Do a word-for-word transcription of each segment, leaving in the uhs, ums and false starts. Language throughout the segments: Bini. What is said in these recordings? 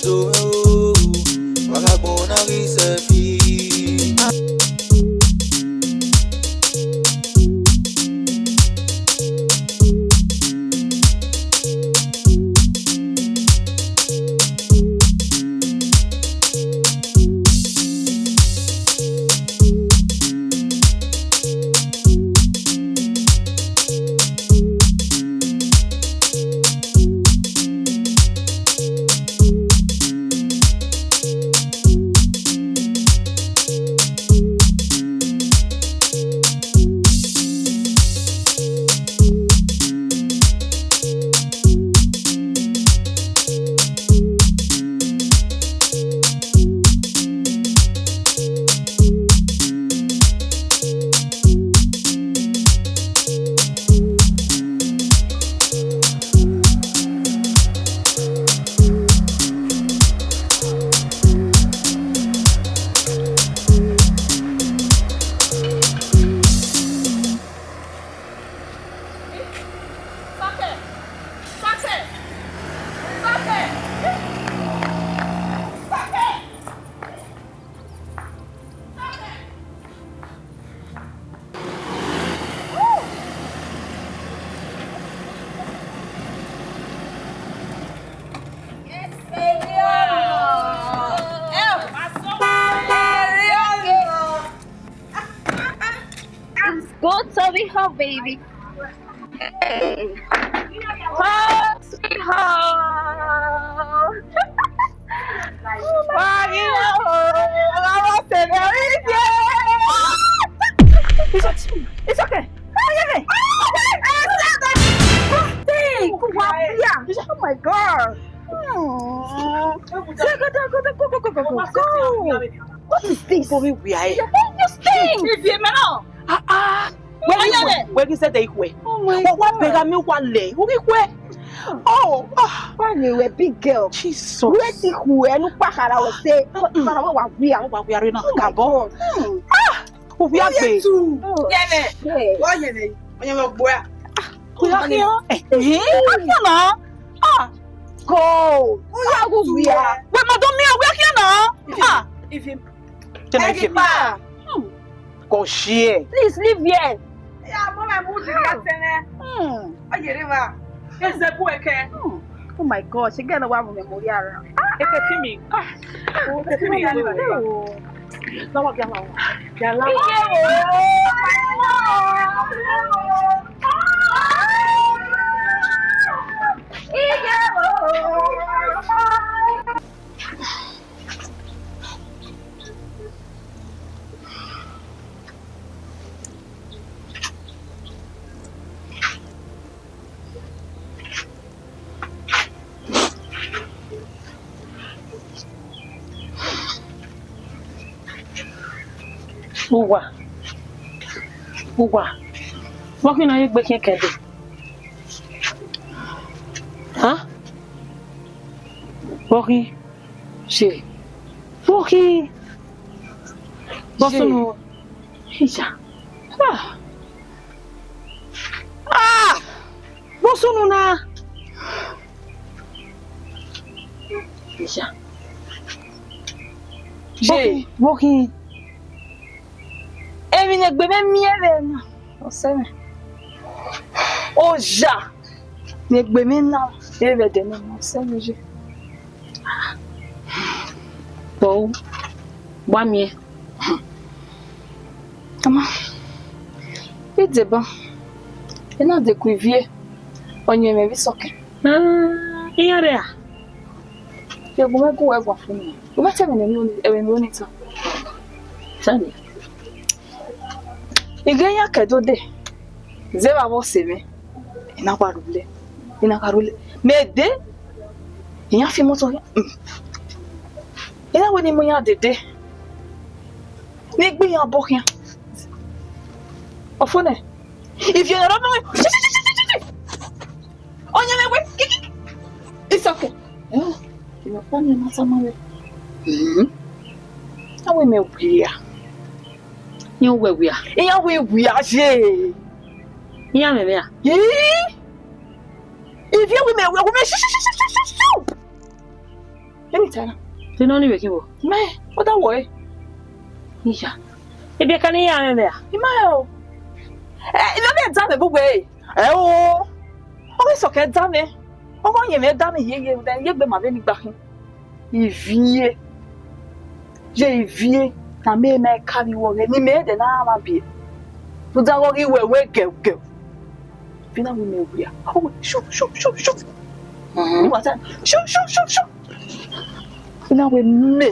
So, vagabond na ghi selfie. It's good to be home, baby. Hey. Home, sweet home. Why you know? I was in there. It's okay. It's okay. Oh, yeah. Thank you. Wow, yeah. Oh my God. Hmm. Go, go, go, go, go, go, go, go. What is this? Mommy, we are here. What is this? Is it me now? Ah, ah. Where is it? Where is it? Oh my God. What, what beg me, what lay? Who we where? Oh, ah. Why you a big girl? Jesus. Where the who? And who pack around say, "What, what, what, what we are?" What we are in a cabin. Ah. Ovbi agbe. Oh, yeah, man. Shit. Why you, man? When you look, boy. We are here. Eh, eh, we are here now. Ah. Go. Who you go to? We, madam, we are here now. Ah. If you, can I give you? Hmm. Go share. Please leave here. Yeah, mama, move to that thing. Hmm. Oh, yeah, river. It's the boy, okay. Hmm. Oh my God, she get a one memorial. Eke fi mi. Ah. Eke fi mi. Lawa, lawa. Lawa. Uwa, uwa, vbọ khin ne a ye gbe khian kẹdẹ? Ha? Vbọ khin? Ṣe. Vbọ khin? Vbọ sunu? Iya. Ah! Ah! Vbọ sunu na? Iya. Vbọ khin? Vbọ khin? Emwi ne egbe mwẹ miẹn vbe na, ọ sẹ mwẹ. Oya ne egbe mwẹ na, vbe ẹdẹ na, ọ sẹ mwẹ ye. Bọ, wa miẹn. Ama, I deba, I na dekun ivie, ọ yẹn mwẹ vbe isọkẹn. Ah, iran rre a? Ye gu mwẹ gu wẹ guan fun nian. Gu mwẹ te ẹmwẹ ne emwi ne, ẹmwẹ ne I ta. Tell me. I ghe iran ke do de. Zẹ vbe avbe ọse mwẹ. I na wa rhulẹ. I na gha rhulẹ. Mẹ de. Iran fi imoto khian. Mm. I na wẹ ne I mu iran dede. Ne I gbe iran obọ khian. Ọfo nẹ. Ivie ne ọ rre ọmọ mwẹ. Ọyẹnmwẹ wẹ, kiki. It's okay. Eh, ìwọ kpa ni ma tama wẹ. Hmm. Awe mẹ wia. Iran wẹ wia. Iran wẹ wia ye. Iran mẹ mẹ a. Ii. Ivie wẹ mẹ wẹ, wẹ mẹ shu, shu, shu. Kẹ ni ta na. Te nọ ni vbe khin vbo? Mẹ, ọ da wọọ ẹre. Iya. Ebiẹka ne iran mwẹ a? I ma rẹn o. Ẹ, I ma vbe da mwẹ vbe uwẹ ẹre. Ẹ o. Ọ vbe sọkẹ da mwẹ. Ọ ghe ọyẹnmwẹ da mwẹ hiehie, rhunmwuda ne I ye egbe ma vbene I gba khin. Ivie. Ye ivie. Ne a miẹn ma ka vbe iwọ ghẹ, ne imẹ dẹ na mwa biẹ. Rhunmwuda ọghe ọ ghi wẹ wẹ gẹugẹu. Vbene a wẹ mẹ wia. Ọ wẹ shu, shu, shu, shu. Mhm. Ni wa ta, shu, shu, shu, shu. Vbene a wẹ mẹ.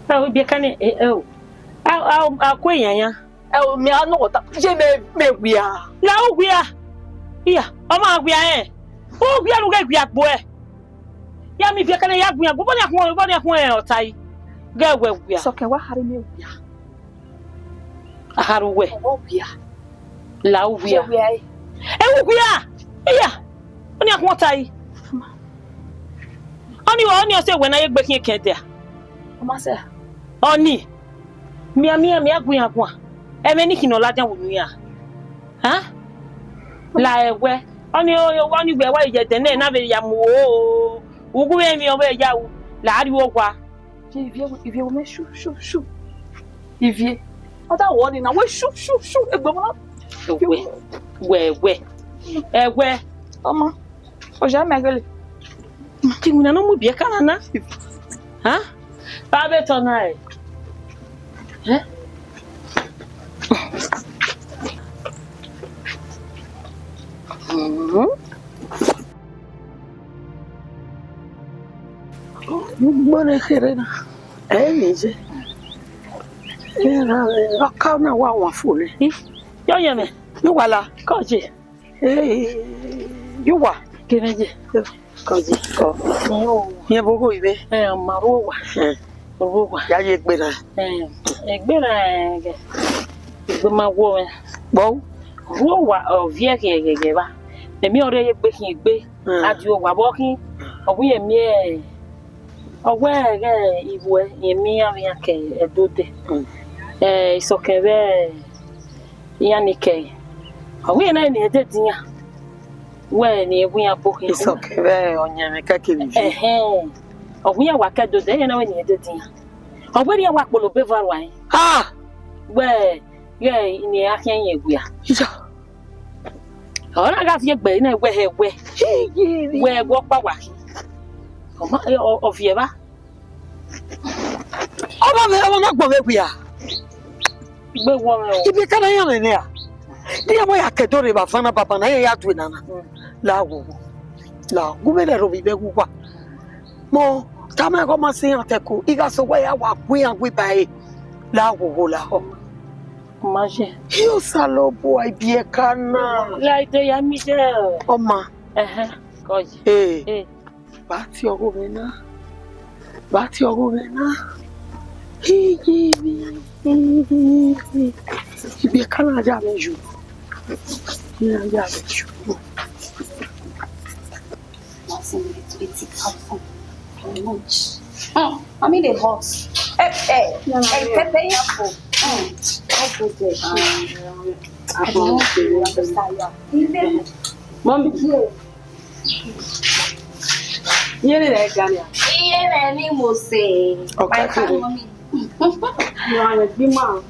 Ẹ o, ebiẹka ne, ẹ, ẹ o. A, a, a ku eyan yan. Ẹ o, mẹ a nọ ta, ye mẹ, mẹ wia. La u wia. Iya, ọ ma wia rẹn. U wia ne u ghẹ wia gbe uẹ. Ya miẹn ebiẹka ne ya gu iran gbe, vbọ ne a khuẹn, vbọ ne a khuẹn ọta yi. Ghẹ wẹ wia. Sọkẹ wa harre mẹ wia. A harre uwẹ. Ọ wia. La u wia. Ye wia ẹre. Ẹ u wia. Iya. Ọni a khuẹn ọta yi. Ọni, ọni ọ sẹ wẹ ne a ye egbe khian ẹkẹn dia. Ọ ma sẹ. Ọni. Mian, mian, mian, guan, guan. Ẹmwẹ ne I khin ne ọ ladian vbe unu iran. Ha? La ẹwẹ. Ọni, ọni wẹ wa ye ẹdẹ nẹ na vbe ya mu o. Ugu vbe emwi ọ vbe ya ru. La a rrie owa. Ye ivie, ivie wẹ mẹ shu, shu, shu. Ivie. Ọ da wọọ ni na, wẹ shu, shu, shu. Egbe mwa. Wẹ, wẹ, wẹ. Ẹwẹ. Ọmọ. Oja mẹ gele. Ki wina no mu biẹ ka na na. Ha? Ba be tọ na ẹ. Ẹ? Mhm. Gbọnẹ kherhe na. Ẹ ni je. Ẹ na, ọ ka na wa wa fo nẹ. Yọ yẹ mẹ. Ni wala. Kọ je. Ee, ye uwa. Kevbe je. Kọ je, kọ. Rẹn vbe ogho ivbe. Ẹ, ma rhuo owa. Ẹ. Rhuo owa. Ya ye egbe na. Ẹ, egbe na, ẹ, egbe ma wo mwẹ. Kpọ. Rhuo owa, ọ viẹ khian ghẹghẹ vba. Emwi ọre ye egbe khian egbe. Ẹ. A die owa vbọ khin. Ọ wẹ irẹn miẹn, ọ wẹ ẹghẹ iwẹ, irẹn miẹn iran vbe iran ke Ẹdo dẹ. Ẹ, Isọkẹn vbe iran ni kẹe. Ọ wẹ irẹn na ni ẹdẹdẹ iran. Wẹ ne irẹn gu iran gbe okhian. Isọkẹn vbe ọyẹnmwẹ kẹkẹ vbe ivie. Ẹhẹn. Ọ wẹ iran wa ke Ẹdo dẹ, irẹn na wẹ ne irẹn ẹdẹdẹ iran. Ọ wẹ irẹn wa kpolo be eva rua rẹn. Ah! Wẹ, ghẹ ne iran khian irẹn wia. Iya. Ọ na gha viẹ egbe na wẹ hẹ wẹ. Wẹ wẹ ọkpa wa khin. Ọ ma, ọ, ọ viẹ evba. Ọmọ mwẹ, ọmọ na gbọn mwẹ wia. Gbe wọ mwẹ o. Ibi ka na yan mwẹ nẹ a. Di ya mọ ya kẹdo rre vbe avan na baba na, ya ya due nana. Mm. La wo wo. La, gu mwẹ rẹ ro vbe ivẹ gu wa. Mọ, tama ẹghẹ ọ ma sẹ iran tẹko, I gha sẹ wẹ ya wa gu iran gu iba ẹre. La wo wo la họ. Ma ye. Io Osanobua, ibiẹka na. La ide ya mi ye. Ọma. Ẹhẹn, kọ ye. Ee. Ee. Vbe a tie ọghe mwẹ na. Vbe a tie ọghe mwẹ na. Iye mwẹ. Ibiẹka na ya mwẹ yu. Na ya mwẹ yu. Nothing, it's, it's, it's awesome. Too much. Mm, mommy, they hot. Eh, eh, eh, pepper, yeah, oh. Mm, I go there. I don't know if you understand, yeah. Mommy. Yeah. Iye ne ẹ ga nia. Iye ne ni mo se. Okay, my fine mommy. Iran ne gbi ma.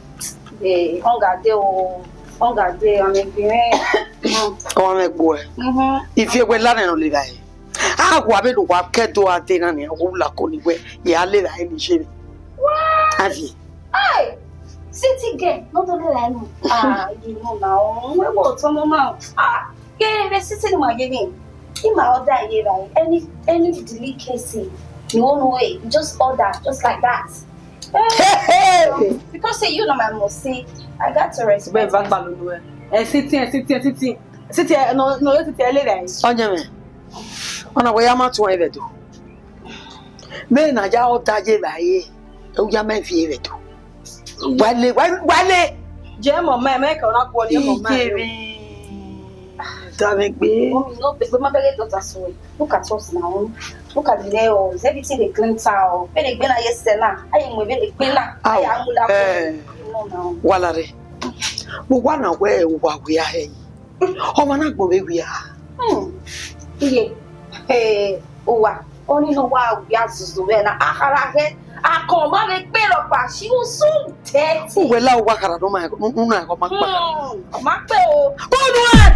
Eh, hunger dey o. Hunger dey, I'm a parent. Ọmọ mwẹ gbe uẹ. Mhm. Ivie wẹ la nẹ ne ọ le rae. A wa vbe ne uwa kẹ do a de na nia, wo la ko ni wẹ, ya le rae ni je. What? Avie. Hey! City girl, no do le rae no. Ah, you know now. We go to mama. Ah, yeah, the city ma give me. He ma order ye rae. Any, any delicacy you want to eat, just order, just like that. Hey, hey, hey. Because say you know my must say, I got to respect. Bẹ́ẹ̀ bá gbà lólu ẹ. Ẹ sí tí ẹ sí tí ẹ sí tí. Sí tí ẹ nọ nọ yóò sí tí ẹ lè rẹ̀. Ọyẹmẹ, ọna wẹ ya ma tun ẹvẹ do. Mẹ na ya ọda ye vba ye. Ẹ ya mẹ fi ẹvẹ do. Wale, wale, wale. Jẹ mọ mẹ, mẹ kẹ ọna kú ọ ni mọ mẹ. Iye mi. Da mẹ gbe. Mommy, no, but my baby daughter, so look at us now. Look at the nails. Everything dey glitter. Be dey gbena yesẹ na. Aye mu be dey gbena. Aye amula. Eh. No, no. Wala re. Wo wa na wẹ uwa wia hẹ yi. Ọmọ na gbọn vbe wia. Hmm. Iye. Eh, uwa. Ọni nọ wa wia zuzu vbe na, akhara hẹ, akọn ma vbe kpe rhọkpa, she was so dirty. Uwẹ la uwa khara nọ ma, una ẹghọ ma kpa. Hmm, ọ ma kpe o. Kunu ẹ,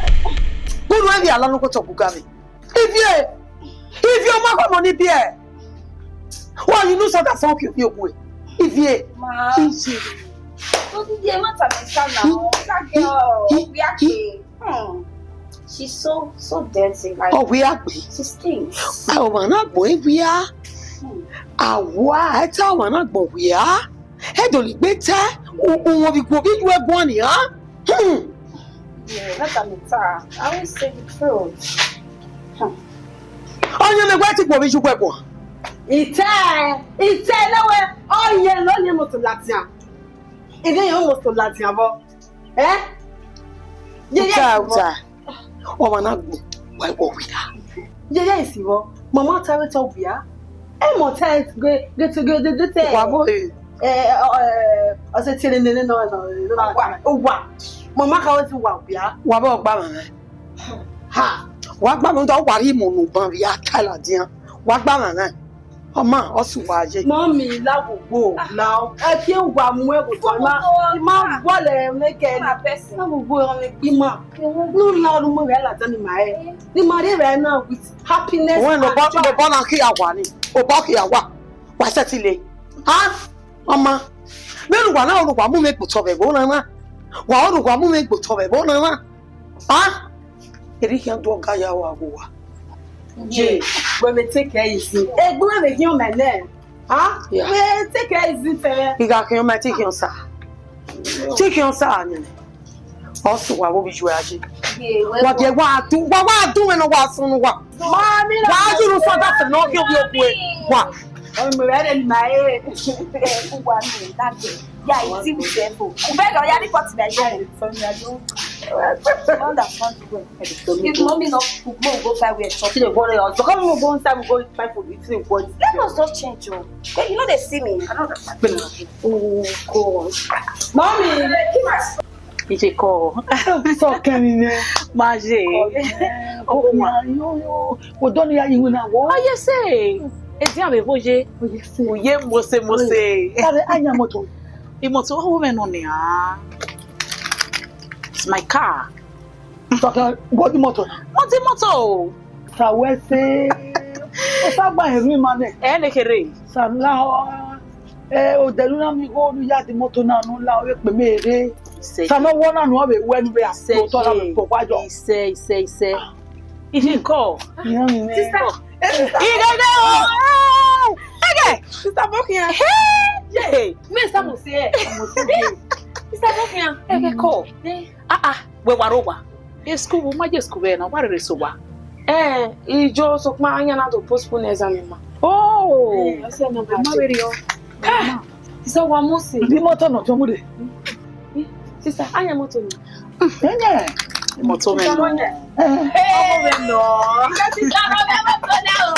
kunu ẹ via la nọ kotọ guga vbe. Ivie, ivie ọma kọmọ ni biẹ. Wa yi nu sọda fọn kio kio kue. Ivie. Ma. Ivie. Tó ti di ẹ má tàbí ká nà ó, ká gẹ ọ, ó gbé àgbè. Hmm. She's so, so dirty. Like, ọ wia gbe. She stinks. Ọmwa na gbọn wia. Hmm. Awa, ẹ ta ọmwa na gbọn wia. Ẹ do ni gbe ta, u- u- wọn vbe guo vbe yu ẹguọn nia. Hmm. Yeah, that's a matter. I will say the truth. Hmm. Ọyẹn ne wẹ ti guo vbe yu ẹguọn. Itẹ, itẹ lẹwẹ, ọyẹn lọ ni moto latian. Ivie yẹn moto latian vbọ. Eh? Yeye Uta, isi vbọ. Uta. Ọmwa na gbọn, wa wọ wia. Yeye isi vbọ. Mama ta vbe tọ wia. Ẹ mọ ta ge ge ge ge ge te. Wa bo e. Eh, eh, ọ sẹ tiẹ nene nọ nọ nọ. Wa, wa. Mama ka wẹ ti wa wia. Wa bọ gba mama. Ha. Wa gba mama, wa ri mu nu ban via ta ladian. Wa gba mama. Ọma, ọ sẹ uwa ye. Mummy, la wo gbo, la o. Ẹ kie wa mu ẹvbo tọ, ma, ma wọlẹ mẹ kẹ. La wo gbo, ọ mẹ kpi ma. Nu la ru mo vbe la dan ni ma ẹ. Ni ma rre vbe na with happiness and joy. Wẹ no bọ, no bọ na khian wa ni. Obọ khian wa. Wa sẹtin le. Ha? Ọma. Vbene uwa na, uwa mu mwẹ gbe otọ vbe ẹvbo na na. Wa ru uwa mu mwẹ gbe otọ vbe ẹvbo na na. Ha? Erriọ khian do ọga ya wa ghe uwa. Ye, wẹ vbe take it easy. Egbe wẹ vbe khian mẹ nẹ. Ha? Yeah. Wẹ take it easy fẹ. I gha khian ma te khian sa. Te khian sa ni. Ọ sẹ uwa vbe ovbi yu a ye. Ye, wẹ wa vbọ. Gie wa du, wa wa du mwẹ ne wa sunu wa. Mummy, wa yu ru sọda fẹ ne ọ ghi ovbi okue. Wa. Ọmọ rẹ rẹ ni ma e. Uwa ni dagbe. Ya, iti wi se fo. U beg ọ ya report me again. Sorry, I don't. I don't understand you well. If mommy no cook, mo go find where chop. She dey worry us. So come we go inside, we go find food, eat, we go. Let us just change o. Hey, you no dey see me. I don't understand. Oh God. Mommy, give us. Ije kọ. So kẹrin nẹ. Ma ye. Oh, ma, yo, yo. Wo dọ ni ya yi wina wo. Oh, yes, eh. E dia me wo ye. Oh, yes, eh. Wo ye mose, mose. Tare anya moto. Imoto, oh, woman, no ni, ah. It's my car. Sọkẹ, wo di moto na? Mo di moto. Sa wẹ se. O sa gba ẹrin ma nẹ. Ẹ ne kere. Sa la, eh, o dẹnu na mi go nu ya di moto na nu la, o vbe kpe me re. Sa no wo na nu, ọ vbe wẹ nu vbe a. Isẹ, otọ na vbe kpọ gba jọ. Isẹ, isẹ, isẹ. Ije kọ. Iran mi nẹ. Sister. Ige de o. Ege. Sister Bokian. Hey. Me sa mo se e. Sister Bokian. Ege kọ. Ah, ah. Wẹ wa rre owa. E school, wo ma ye school vbe na, wa rherhe sẹ owa. Eh, ijo sokpan a yan na do postpone exam ma. Oh. Eh, ọsẹ nọ ma vberriọ. Sister, wa mu si. Di moto nọ tọn mu de. Sister, a yan moto ni. Ẹyẹ. Moto mẹ nọ. Ọmọ mẹ nọ. Sister, ọmọ mẹ moto na o.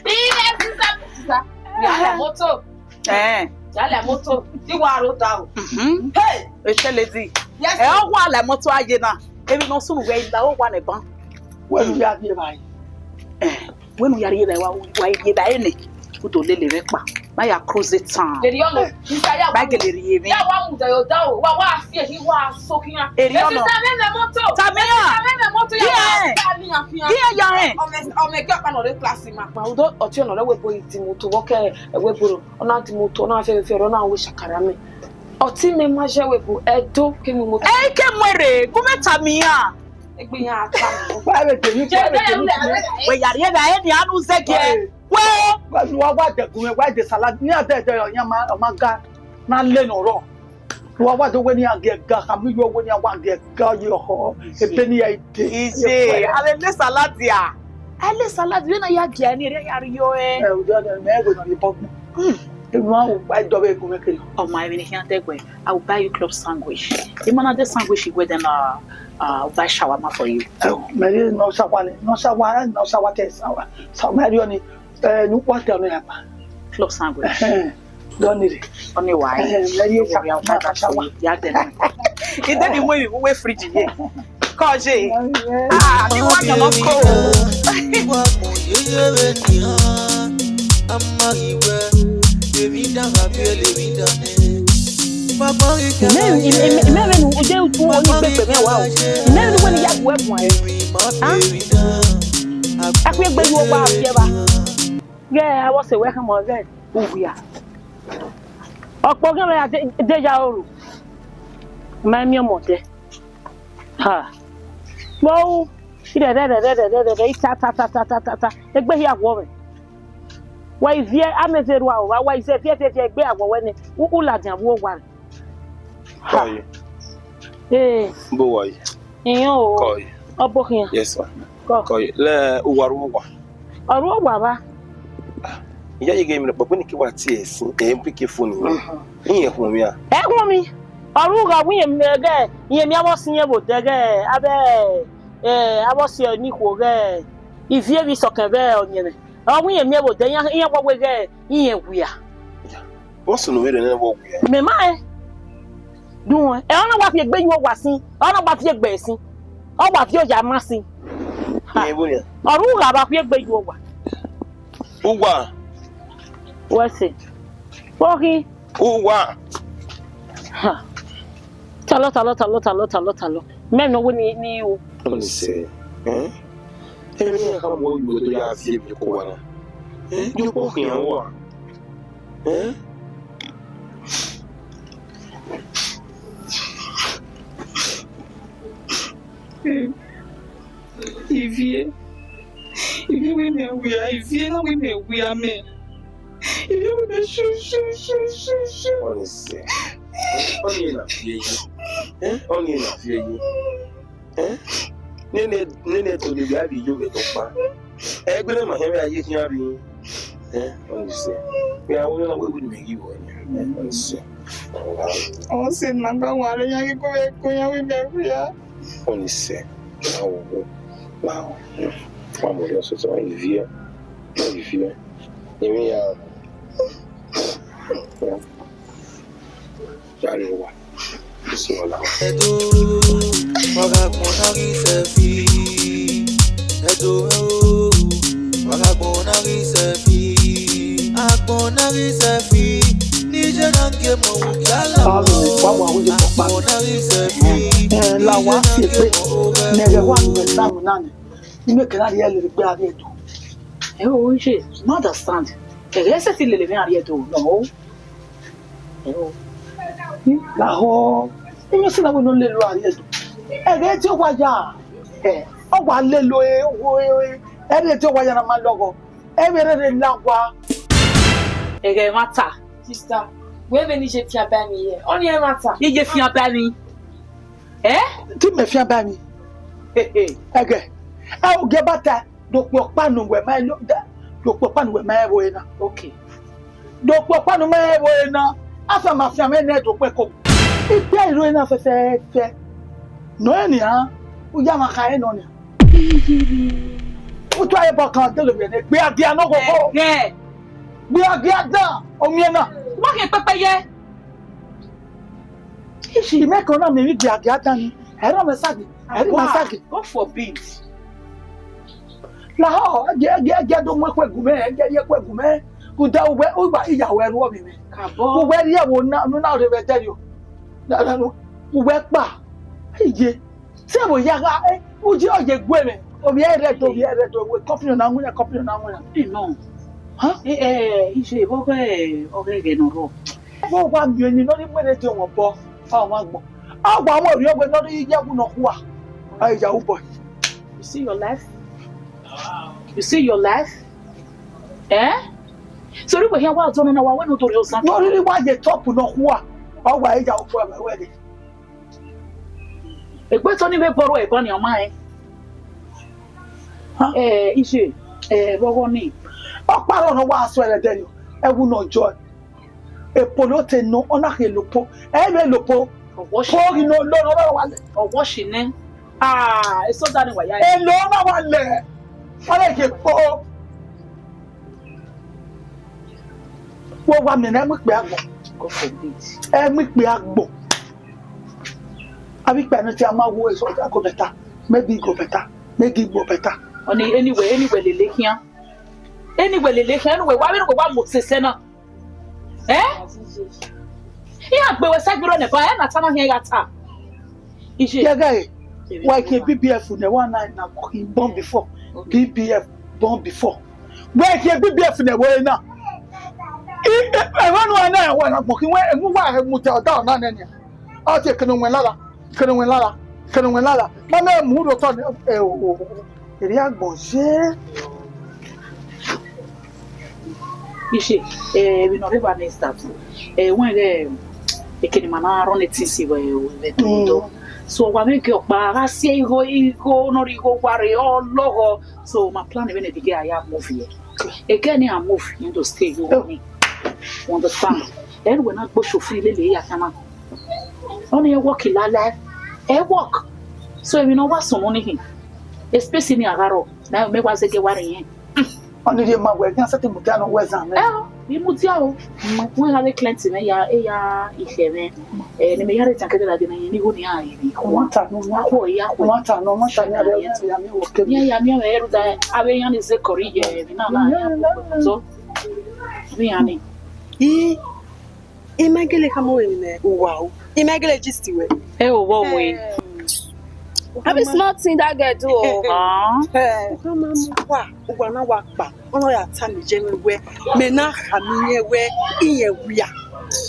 Iye sister, sister. Ya la moto. Eh. Ya la moto. Di wa ro da o. Mhm. Hey. Ese lady. Yes. Ẹ ọ wa la moto aye na. Emi no sunu wẹ ila o wa nẹ ban. Wẹ nu ya vie ba yi. Eh. Wẹ nu ya rhie ba wa wa rhie ba ene. Ku to lele vbe kpa. Ma ya cross the town. Eri ọmọ, sister ya wa. Ba gele rhie mi. Ya wa mu da yo da o. Wa wa fi ehi wa so kiyan. Eri ọmọ. Sister me me moto. Tamia. Sister me me moto ya wa. Tamia fian. Iye ya rẹn. Ọmọ, ọmọ ẹgbẹ́ ọ̀pá náà rẹ class ma. Ma udo ọtí ọ̀nà rẹ wẹ bo iti moto wọ kẹ ẹwẹ boro. Ọna di moto, ọna fẹ fẹ, ọna wẹ shakara mẹ. Ọtí mẹ ma jẹ wẹ bo ẹdo ke mu moto. Ẹ ke mu ere, gu mẹ Tamia. Egbe yan ata. Wa vbe de mi, wa vbe de mi. Wẹ ya rhie ba eni anu zẹgiẹ. Wẹ. Wa wa de gun, wa de salad. Ni ade de yan ma, ma ga. Na le nọ rọ. Wa wa do wẹ ne iran gie ga, khama iyọ wẹ ne iran wa gie ga ye ọhọ. Ebe ne iran i de. Ije, a vbe le salad ya. A le salad, vbene a ya gie ni, erriọ ya rhie ọre. Ẹ, o jẹ ọdẹ, mẹ wẹ nọ ye bọgbọn. Hmm. Emwa wa dọ vbe gun mẹ kere. Ọma, emwi ne I khian dẹguẹ, I will buy you club sandwich. I ma na de sandwich wẹ, then, uh, uh, I'll buy shawarma for you. Ẹ, mẹ rhie nọ shawarma, nọ shawarma, nọ shawarma te shawarma. Shawarma rhie ni, ẹ, ne u kpọtẹ ọnii ya kpa. Club sandwich. Ẹhẹn. Dọni rre. Ọni wa. Ẹhẹn, mẹ rhie shawarma, shawarma. Ya dẹ na. I dẹ ni mu emwi vbe uwu fridge ye. Kọ je. Ah, mi wa yan nọ ko. Uwa mu yeye vbe nian, a ma ghi wẹ, emwi dan gha biẹlẹ emwi dan nẹ. Imẹ, imẹ, imẹ, imẹ vbene u je tu ọni gbegbe mwẹ wa o. Imẹ vbene uwẹ ne I ya gu ẹre guan ẹre. A? A khuegbe ye uwa viẹ evba. Ghẹ avbe ọse wẹ khama ghẹ uwia. Ọkpọ ọghe mwẹ ya de, de ya oro. Ma miẹn ọmọ dẹ. Ha. Vbe ru, irẹrẹ, rẹrẹ, rẹrẹ, rẹrẹ, ita, ta, ta, ta, ta, ta, ta. Egbe hia wọ mwẹ. Wa i viẹ, amẹ zẹ rua o, wa, wa i zẹ viẹ, viẹ, viẹ, egbe hia wọ wẹ nẹ. U, u ladian vbe uwu owa rẹ. Ha. Kọye. Ee. Bo wa yi. Iyan o. Kọye. Ọ bo khian. Yes, sir. Kọ. Kọye. Lẹ uwa ru owa. Ọ ru owa vba. Iyayi ghe emwi ne ọkpọkpọ ni ke wa tie ẹsin, ẹ, mpeke fo ni. Mhm. Iyan khuọnmwi a? Ẹ khuọnmwi. Ọ ru gha wẹ iyan miẹn ghẹ, iyan miẹn avbe ọse iyan vbe odẹ ghẹ, avbe, ẹ, avbe ọse ni khuo ghẹ, ivie vbe isọkẹn vbe ọyẹnmwẹ. Ọ wẹ iyan miẹn vbe odẹ, iyan, iyan wa wẹ ghẹ, iyan wia. Vbọ sunu vbe rre nẹ vbe ọ wia? Mẹ ma rẹn. Dun ẹ, ọ na wa fi egbe ye uwa sin, ọ na wa fi egbe sin, ọ wa fi oya ma sin. Ha. Iye vbonian? Ọ ru gha vba fi egbe ye uwa. Uwa. Wẹ sẹ. Vbọ khin? Uwa. Ha. Talọ, talọ, talọ, talọ, talọ, talọ. Mẹ nọ wẹ ni, ni o. Ọni sẹ, ẹ? Emwi iran khama uwa, uwa do ya viẹ emwi ko wa na. Ẹ? Yo kpo khian uwa. Ẹ? Ivie, ivie wẹ mẹ wia, ivie na wẹ mẹ wia mẹ. Ivie wẹ mẹ shu, shu, shu, shu, shu. Ọni sẹ. Ọni na viẹ yi. Ẹ? Ọni na viẹ yi. Ẹ? Nene, nene to ni via vbe yo vbe to kpa. Ẹgbẹe ne ma hẹn vbe a ye khian rri. Ẹ, ọni sẹ. Vbe a wẹ na wẹ wẹ mẹ ghi vọ nia. Ẹ, ọni sẹ. Ọ sẹ ne a gba wanrẹn, iran ghi gu vbe ẹko, iran wẹ mẹ wia. Ọni sẹ. Ma wo wo. Ma wo. Ma mo yo so so ivie. Ivie. Ivie ya. Ya. Yare wa. Isi wala. Edo, wa gha gbọn na ghi sẹfi. Edo, wa gha gbọn na ghi sẹfi. Agbọn na ghi sẹfi. Nije na gie mọ wu ya la. Alo, wa wa wu je papa. Agbọn na ghi sẹfi. Eh, la wa si pe. Ne ghe wa nu exam na ni. Ime kẹra rhie lele egbe a rhie do. Ẹ o, Iye, no understand. Ẹghẹ sẹtin lele mwẹ a rhie do, no. Ẹ o. Lahọ, ime si na wẹ ne ọ lele a rhie do. Ẹghẹ te ọ wa ya, ẹ, ọ wa lele e, o, e, e, ẹre te ọ wa ya na ma lọghọ. Ẹ vbe rere la wa. Ẹghẹ ẹmwata. Sister, wẹ vbene Iye fian ba emwi hẹ? Ọni ẹmwata. Iye fian ba emwi. Ẹ? Te imẹ fian ba emwi. Hehe. Ẹghẹ. Ẹ, ogie ba ta, do kpe ọkpa ne uwẹ ma lo, da, do kpe ọkpa ne uwẹ ma ẹvbo ẹre na. Okay. Do kpe ọkpa ne u ma ẹvbo ẹre na. Afianma fian mwẹ nẹ do kpe ẹko. Ikpia iro na fẹfẹfẹ. Nọ ẹ nian, u ya mwa kha ẹre nọ nian. U tua ẹbọ kan dele vbe ne gbe agia nọ gogo. Ẹghẹ. Gbe agia dan, omiẹn na. Wa khian pẹpẹ ye. Ishi, imẹ kan na miẹn emwi gbe agia dan ni. Ẹre mẹ sagi, ẹre mẹ sagi. God forbid. Lahọ, ẹgiẹ, ẹgiẹ, ẹgiẹ do mu eku gu mẹ, ẹgiẹ rhie eku gu mẹ. Rhunmwuda uwẹ, uwa iya wẹ ru ọmwẹ mwẹ. Kabọ. Uwẹ rhie ẹvbo na, ne u na rre vbe ẹdẹrriọ. Na, na, nu, uwẹ kpa. Iye. Sẹ vbe ya gha, eh, u je ọ ye gue mwẹ. Ovbi ẹre rẹ do, ovbi ẹre rẹ do, we company na winna, company na winna. Ẹ nọ. Huh? Eh, eh, Iye, vbe ọghe, ọghe ẹghẹ ne ọ rrọọ. Vbe uwa miẹn eni ne ọ rhie iwinna rre de ọmwa obọ, ọmwa agbọn. A wa mwẹ orhiọn wẹ ne ọ rhie iye ẹwu nọkhua. A ya ru bọ. You see your life? You see your life? Eh? So, rhie wẹ hia wa zọ nọ na, wa wẹ ne u do rhie ozan. Ne ọ rhirhi wa ye top nọkhua. Ọ wa ya ru bọ ẹmwẹ wẹ ghe. Egbe tọ ni vbe bọrọ ẹbọ ni ọ ma rẹn. Huh? Eh, Iye, eh, vbe ọghọ ni. Ọkpa rọ ne ọ wa sẹ ẹre ẹdẹrriọ, ẹwu ne ọ jọ. Epolo te nọ, ọ na khin elopo. Ẹ vbe elopo. Ọwọ shi. Po ghi nọ, nọ, nọ, nọ, wa lẹ. Ọwọ shi nẹ. Ah, eso da ni wa ya. Elo na wa lẹ. Wa lẹ ye po. Wo wa miẹn na, ẹ mu ikpia agbọn. God forbid. Ẹ mu ikpia agbọn. Avbe ikpia ne te a ma wo eso go better. Maybe go better. Maybe go better. Ọni, anyway, anyway, lele khian. Anyway, lele khian, anyway, wa vbe ne wa mu sese na. Eh? Iran gbe wẹ sẹ gbe rọ nẹ, ba ẹ na ta na khian ya ta. Iye. Yẹgẹ, wa ke B B F nẹ, wa na na born before. B B F born before. Wa ke B B F nẹ, wẹ na. I, e, e, wa nu na, wa na gbọn khin, wẹ, emu wa mu te ọda ọna nẹ nia. Ọ te kene wẹ lala, kene wẹ lala, kene wẹ lala. Ma mẹ mu ro tọ nẹ, ẹ, o, o, o. Eri agbọn ye. Iye, eh, emwi ne ọ rre evba nẹ is that, eh, wẹn ghẹ, ekene ma na run etẹn si vbe, vbe do do. So, wa vbe gie ọkpa, a gha si igho, igho, nọ rre igho, wa rre, ọ lọghọ. So, ma plan vbene ẹdẹ a ya move ye. Ẹghẹ ne a move, you don't stay, you understand? Ẹ wẹ na gbe osofri lele ya khian na. Ọni ẹ work lala, ẹ work. So, emwi ne ọ wa sunu ni hin. Space ni a gha rrọọ, na mẹ wa zẹgẹ wa rre yẹn. Ọni rhie ma wẹ, iran sẹtin mudia ne ọ wẹ zan mwẹ. Ẹ, I mudia o. Wẹ gha vbe client mwẹ ya, e ya ikhiẹ mwẹ. Ẹ, ne mẹ ya rre tan kẹdẹ ladian na, ne igho ni a rri. Ọ ma ta nọ, ọ ma ta nọ, ọ ma ta nọ, ọ ma ta nọ, ọ ma ta nọ, ọ ma ta nọ, ọ ma ta nọ, ọ ma ta nọ. Iran ya miẹn mwẹ, rhunmwuda avbe iran ni zẹ kọrọ iyẹ, emwi na na, iran koko tọ. Avbe iran ni. I, I ma gele khama ruẹ ne uwa o. I ma gele gist ruẹ. Ẹ o, vbọ wẹ? Abi small thing that girl do o. Ah. Eh, u ma mu wa, uwa na wa kpa. Ọ na ya ta mi ye mwẹ wẹ, mẹ na khama iyẹn wẹ, iyẹn wia.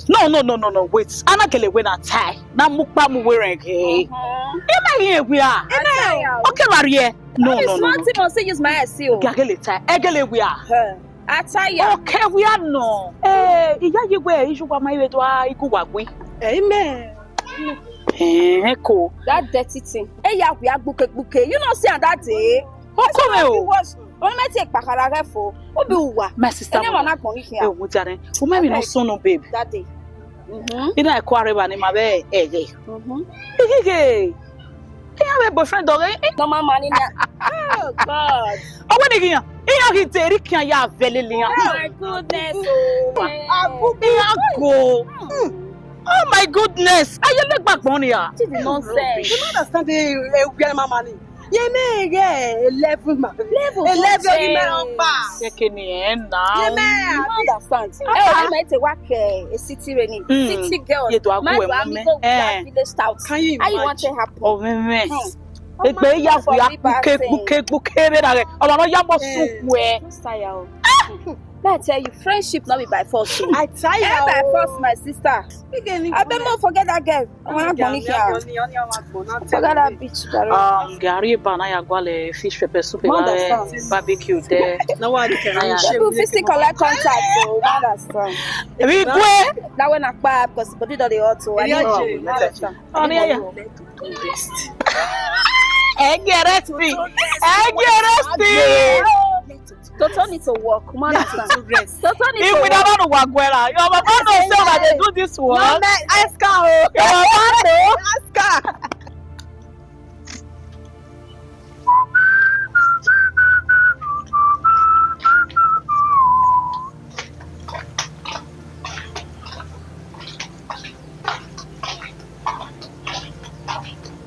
No, no, no, no, no, wait. A na gele wẹ na tae, na mu kpa mu werriẹ ghe. Mhm. I ma iyẹn wia. I ma iyẹn. Okay, Marie. No, no, no, no. Small thing must use my eye see o. Gele tae, ẹ gele wia. Eh. A ta ya. Okay, wia nọ. Eh, iyayi wẹ, iye uwa ma vbe do a igu wa gui. Amen. Eh, ko. That dirty thing. E ya wia gbuke gbuke. You know, see that day. Oko me o. Only me take kpakhara ghe fo. Obi uwa. My sister. Ene wa na gbọn ikhian. Eh, wo jare. Wo ma mi no so no, babe. That day. Mhm. Ina ko areva ni ma vbe ẹghẹ. Mhm. Ighe. Iran vbe boyfriend ọghe. Normal man in there. Oh God. Ọ wẹ ne iran, iran ghi deri khian ya vẹ lele iran. Oh my goodness. Iran go. Oh my goodness. Aye le gbagbọn nia. This is nonsense. You don't understand the, eh, where my money. Ye me, yeah, eleven, ma. Eleven, eleven, eleven, eleven, eleven. Ye ke ni ẹ na. Ye me, you don't understand. Eh, you might work, eh, a city reni. Mm. City girls. Ye to agu. My ẹ mummy, go, eh, village stout. Can you imagine? How you want to happen? Oh, me, me. Hmm. Egbe ya fi akpuke, kpuke, kpuke, be na re. Ọmọ no ya mo, eh, suku ẹ. Don't say o. Me, I tell you, friendship not be by force o. I tell you. Eh, by force, my sister. I bet no forget that girl. I wanna go here. Forget that bitch, Gary. Um, Gary, ba na ya gualọ fish pepper soup, barbecue there. No one can. People fit still collect contact, so I understand. We go. That when I buy, because body don't dey hot, so I need to understand. Oh, yeah, yeah. Ẹ gẹ rest me. Ẹ gẹ rest me. Toto need to work, man. Toto need to rest. Toto need to work. If we don't know what we're going on, your mama don't say that they do this work. No, man, ask her. Your mama know. Ask her.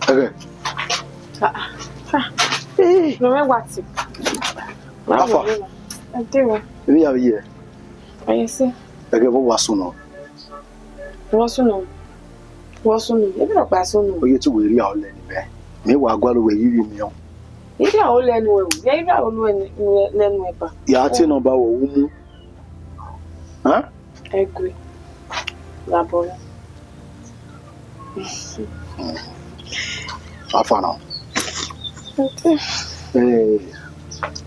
Okay. Ah, ah. Eh. No, me what? How far? I do. Maybe I hear. I see. Okay, what was soon? Vbọ sunu? Vbọ sunu? Ebe ọkpa sunu. Oye tu wẹ rhie ọlẹ ni mẹ. Mẹ wa gualọ wẹ yivbi miẹn. Ivbi a o lẹ nu ẹ o. Ya ivbi a o lẹ nu ẹ ba. Ya te nọmba wẹ u mu. Hẹn? Ẹgui. Labọ. Afa na. Okay. Eh,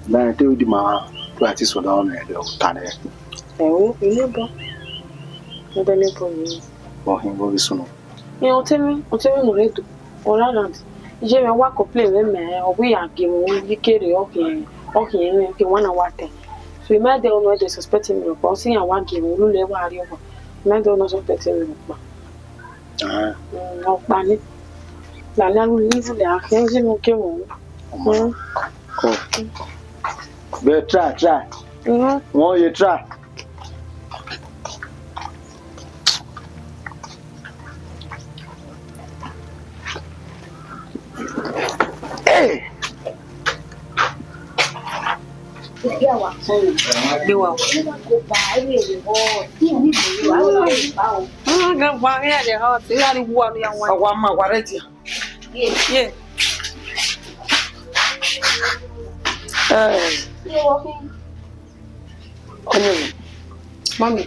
na te u di ma practice ọda ọnẹ de o ta nẹ. Ẹ o, inu bọ. Ndẹ ne bọ mi. Ọ hin vbe sunu. Ẹ, ọtẹn mwẹ, ọtẹn mwẹ ne ọ rre do, ọ rre around. Iye mwẹ wa complain vbe mẹ, ọ wẹ ya gie mwẹ unu, ghi kere ọ khian, ọ khian mwẹ, ọ khian one hour ten. So, I ma dẹ ọnọ ẹdẹ suspect mwẹ rhọkpa, ọ sẹ iran wa gie mwẹ unu, lẹ wa rrie owa. I ma dẹ ọnọ suspect mwẹ rhọkpa. Ah. Mm, ọkpa ni. La ni a ru ni vu lẹ, a khian iye mwẹ ke mwẹ unu. Mm. Cool. But try, try. Mm. Wọ́n yẹ try. Hey! Gbe wa. Ọ gha gba ghe ẹdẹ hot, iran ni wu anu ya wan. Ọ wa ma wa rẹ dia. Ye. Ye. Eh. Ọni, mami,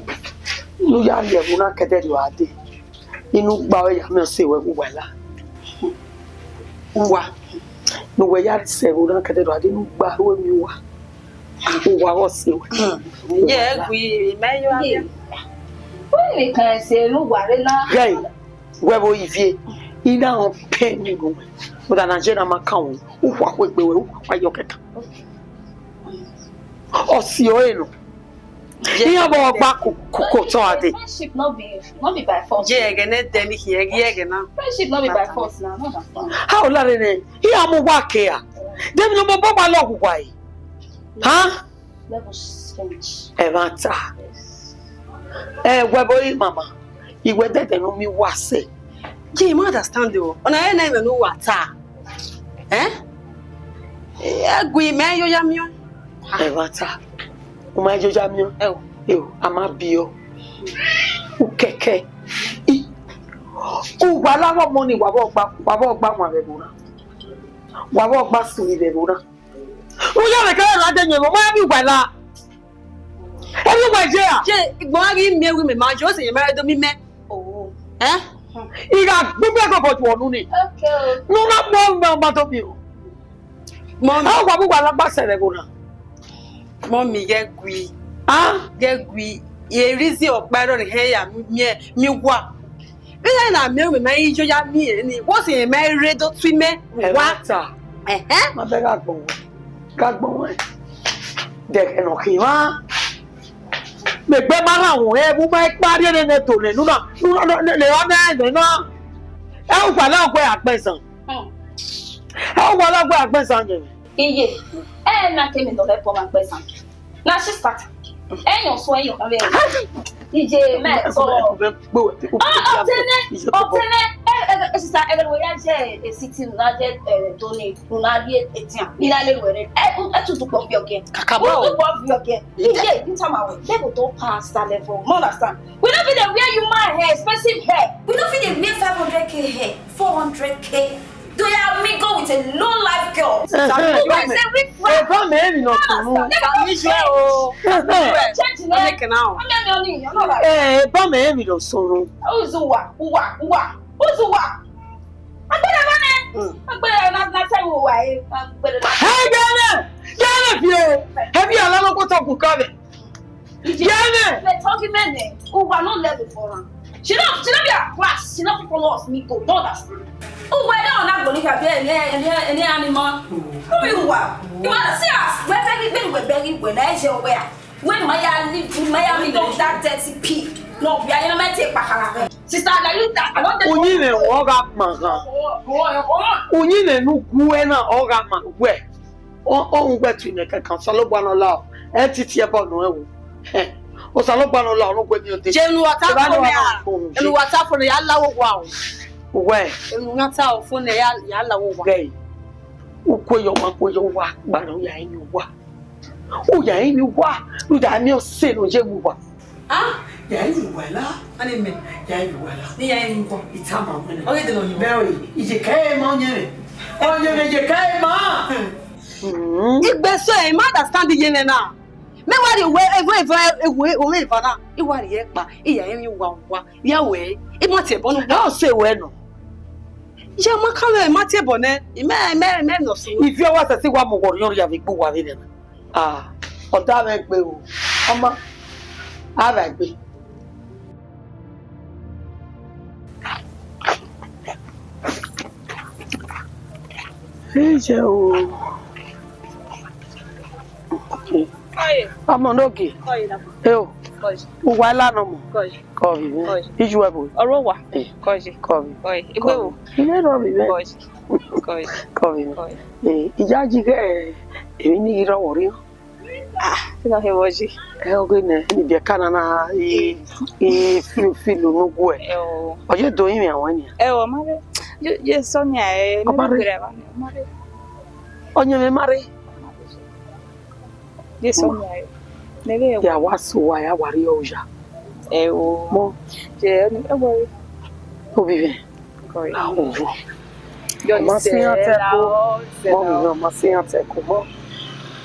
ne u ya rhie ẹvbo na kẹdẹ do a dee, inu gba ọre ya miẹn ọse wẹ vbe uwa la. Uwa, ne uwẹ ya sẹ ẹvbo na kẹdẹ do a dee, inu gba ru emwi uwa. Uwa vbe ọse wẹ. Ye, ẹ gui, mẹ yo a. Wẹ ni kan ẹse ne uwa rre na. Ghẹ, wẹ vbe ivie, I na rẹn pain ni unu wẹ. But na je na ma kan unu, u khua khuegbe wẹ, u khua yọ kẹkan. Ọ si ọre nọ. Iran vbe ọgba ku, ku, ku otọ a dee. Friendship no be, no be by force. Je ẹghẹ ne ẹdẹ ni khian, ẹghẹ, ẹghẹ na. Friendship no be by force na, no understand. Ha o lare nẹ, iran mu uwa ke a. Demi no mo bọ ma lọ uwa e. Ha? Levels change. Ẹmwata. Ẹ, wẹ vbe ọre mama, iwẹ dẹdẹ ne u miẹn uwa sẹ. Je, I ma understand o. Ọna rẹn ne ẹmwẹ ne uwa ta. Ẹ? Ẹ gui mẹ yo ya miẹn. Ẹmwata. U ma yo ya miẹn. Ẹ o. Ẹ o, a ma biẹ ọ. Ukẹkẹ. I, uwa la vbe ọmọ ni, wa vbe ọgba, wa vbe ọgba wan vbe ẹvbo na. Wa vbe ọgba sunu vbe ẹvbo na. U ya vbe kẹrẹ ra dẹ yẹn vbe ọmọ, ẹ vbe uwa la. Ẹ vbe uwa je ra? Je, igbọn gha ghi miẹn ru mẹ ma, je, ọ sẹ yẹn ma do mi mẹ. Oh. Ẹ? I gha gbugbe ẹgọgọ ju ọnu ni. Okay o. Ne u na kpọ mẹ ọmọ do mi o. Mummy. A wa vbe uwa la gba sẹ vbe ẹvbo na. Mummy, ghẹ gui. Ah? Ghẹ gui. E reason ọkpa ẹrọ ne hẹ ya miẹn, miẹn uwa. Vbene na miẹn mẹ ma i yo ya miẹn ni, what's in my redo to me? Ẹ wa. Ẹmwata. Ẹhẹn. Ma bẹ gha gbọn wẹ. Gha gbọn wẹ. Dẹghẹ ne ọ khin mwa. Mẹ gbe ma rhan wẹ, vbe u ma kpa rhie nene to nẹ, ne u na, ne u na, ne, ne, ne, ne, ne, ne. Ẹ u fa la ọgua akpẹsan. Hmm. Ẹ u fa la ọgua akpẹsan yẹn. Iye, ẹ na ke mi dọlẹ bọ ma akpẹsan. Na shi start. Ẹyọn sọ ẹyọn kan vbe. Iye, mẹ sọ. Ọ, ọtẹnẹ, ọtẹnẹ, ẹ, ẹ, ẹ, sista, ẹ, ẹ, ya jẹ, ẹ, city, na jẹ, ẹ, Tony, na ye, etian, ina le wẹrẹ. Ẹ, ẹ, tutu kpọ fi ọgẹ. Kaka bro. Tutu kpọ fi ọgẹ. Iye, you tell my way. They go to pass that level. You understand? We don't fit dey wear human hair, expensive hair. We don't fit dey wear five hundred K hair, four hundred K. Do you have me go with a low life girl? Ẹhẹn, you guys say we friend. Eba mẹ emwi nọ sunu. Understand? They don't change. Change now. Eba mẹ emwi nọ sunu. Uzuwa, uwa, uwa. Uzuwa. Agbẹrẹ mọ nẹ. Agbẹrẹ na na tẹ wo wa e. Agbẹrẹ na. Hey, Gẹnẹ! Gẹnẹ fi o! Ẹbí alalọkọtọ kù ká mẹ. Gẹnẹ! They talking men, eh? Who are not level for her. She not, she not be a class. She not follow us. Me go. Don't understand. Who were not on that go look at any, any, any animal? Who you are? You wanna see us? We're very, very, we're very, we're nice, you're where? When Maya leave, Maya leave with that dirty pig. No, we are not take back. Sister, now you that. I don't take. Unyi ne ọ gha ma gha. Unyi ne nu gu ena ọ gha ma wẹ. Ọ, ọ, u gbe tu nẹ kẹkan, Osanobua ne ọ la o, ẹ titi ẹbọ nọ ẹvbo. Hẹ, Osanobua ne ọ la, ọ ne ọ gu emwi ode. Je enu wa ta fo nẹ a, enu wa ta fo nẹ ya la wo wa o. Uwẹ. Enu wa ta fo nẹ ya, ya la wo wa. Gẹ, u kue yọ, ma kue yọ, wa gba nọ ya yin wa. U ya yin wa, u ya miẹn ọse ne ọ ye mu wa. Ah, ya yin wa la. Ani mẹ, ya yin wa la. Ni ya yin wa. Itama wẹn. Ọ ghi de nọ yin. Bẹ́ẹ̀ o, ìjìká ẹ̀ máa ń yẹn rẹ̀. Ọ yẹn rẹ̀ ìjìká ẹ̀ máa. Igbe so, I ma understand yẹn nẹ na. Mẹ wa rhie wẹ, evo, evo, evo, evo, evo na. I wa rhie ẹkpa, I ya yin wa wa. Ya wẹ, I ma tie ẹbọ nọ. Ẹ ọ sẹ wẹ nọ. Ya ma kan wẹ, ma tie ẹbọ nẹ. I mẹ, mẹ, mẹ nọ sunu. Ivie wa sẹ si wa mu wọ riọn ria vbe igbe uwa vbe nẹ. Ah, ọ da mwẹ egbe o. Ọ ma, a vba egbe. Ẹ jẹ o. Ọmọ ne ogie. Ẹ o. Uwa la nọ mọ. Kọvbi mwẹ. Iju ẹvbo. Ọrọwa. Eh. Kọje. Kọvbi. Kọje. Egbe wo? Ine rọ vbe mwẹ. Kọje. Kọje. Kọvbi mwẹ. Kọje. Eh, iyayi ghẹ emwi ni ghi rrọọ vbe orhiọn. Ah, te nọ he vbọ je. Ẹ, ọghe nẹ, ni biẹ ka nana, i, i fiu, fiu unu guẹ. Ẹ o. Ọ ye do yin mwẹ awẹn nia. Ẹ o, ma rre. Ye, ye sọ nia, ẹ, ọ ma rre. Ọ yin mwẹ ma rre. Ọ ma rre. Yes, ọma. Nẹghe ya wa so wa ya wa rrie oya. Ẹ o. Mọ. Je, ẹ wẹ. Ovbi mwẹ. Kọe. Awo. Ọ ma sẹ iran te ẹko. Mọ mi, ọ ma sẹ iran te ẹko, mọ.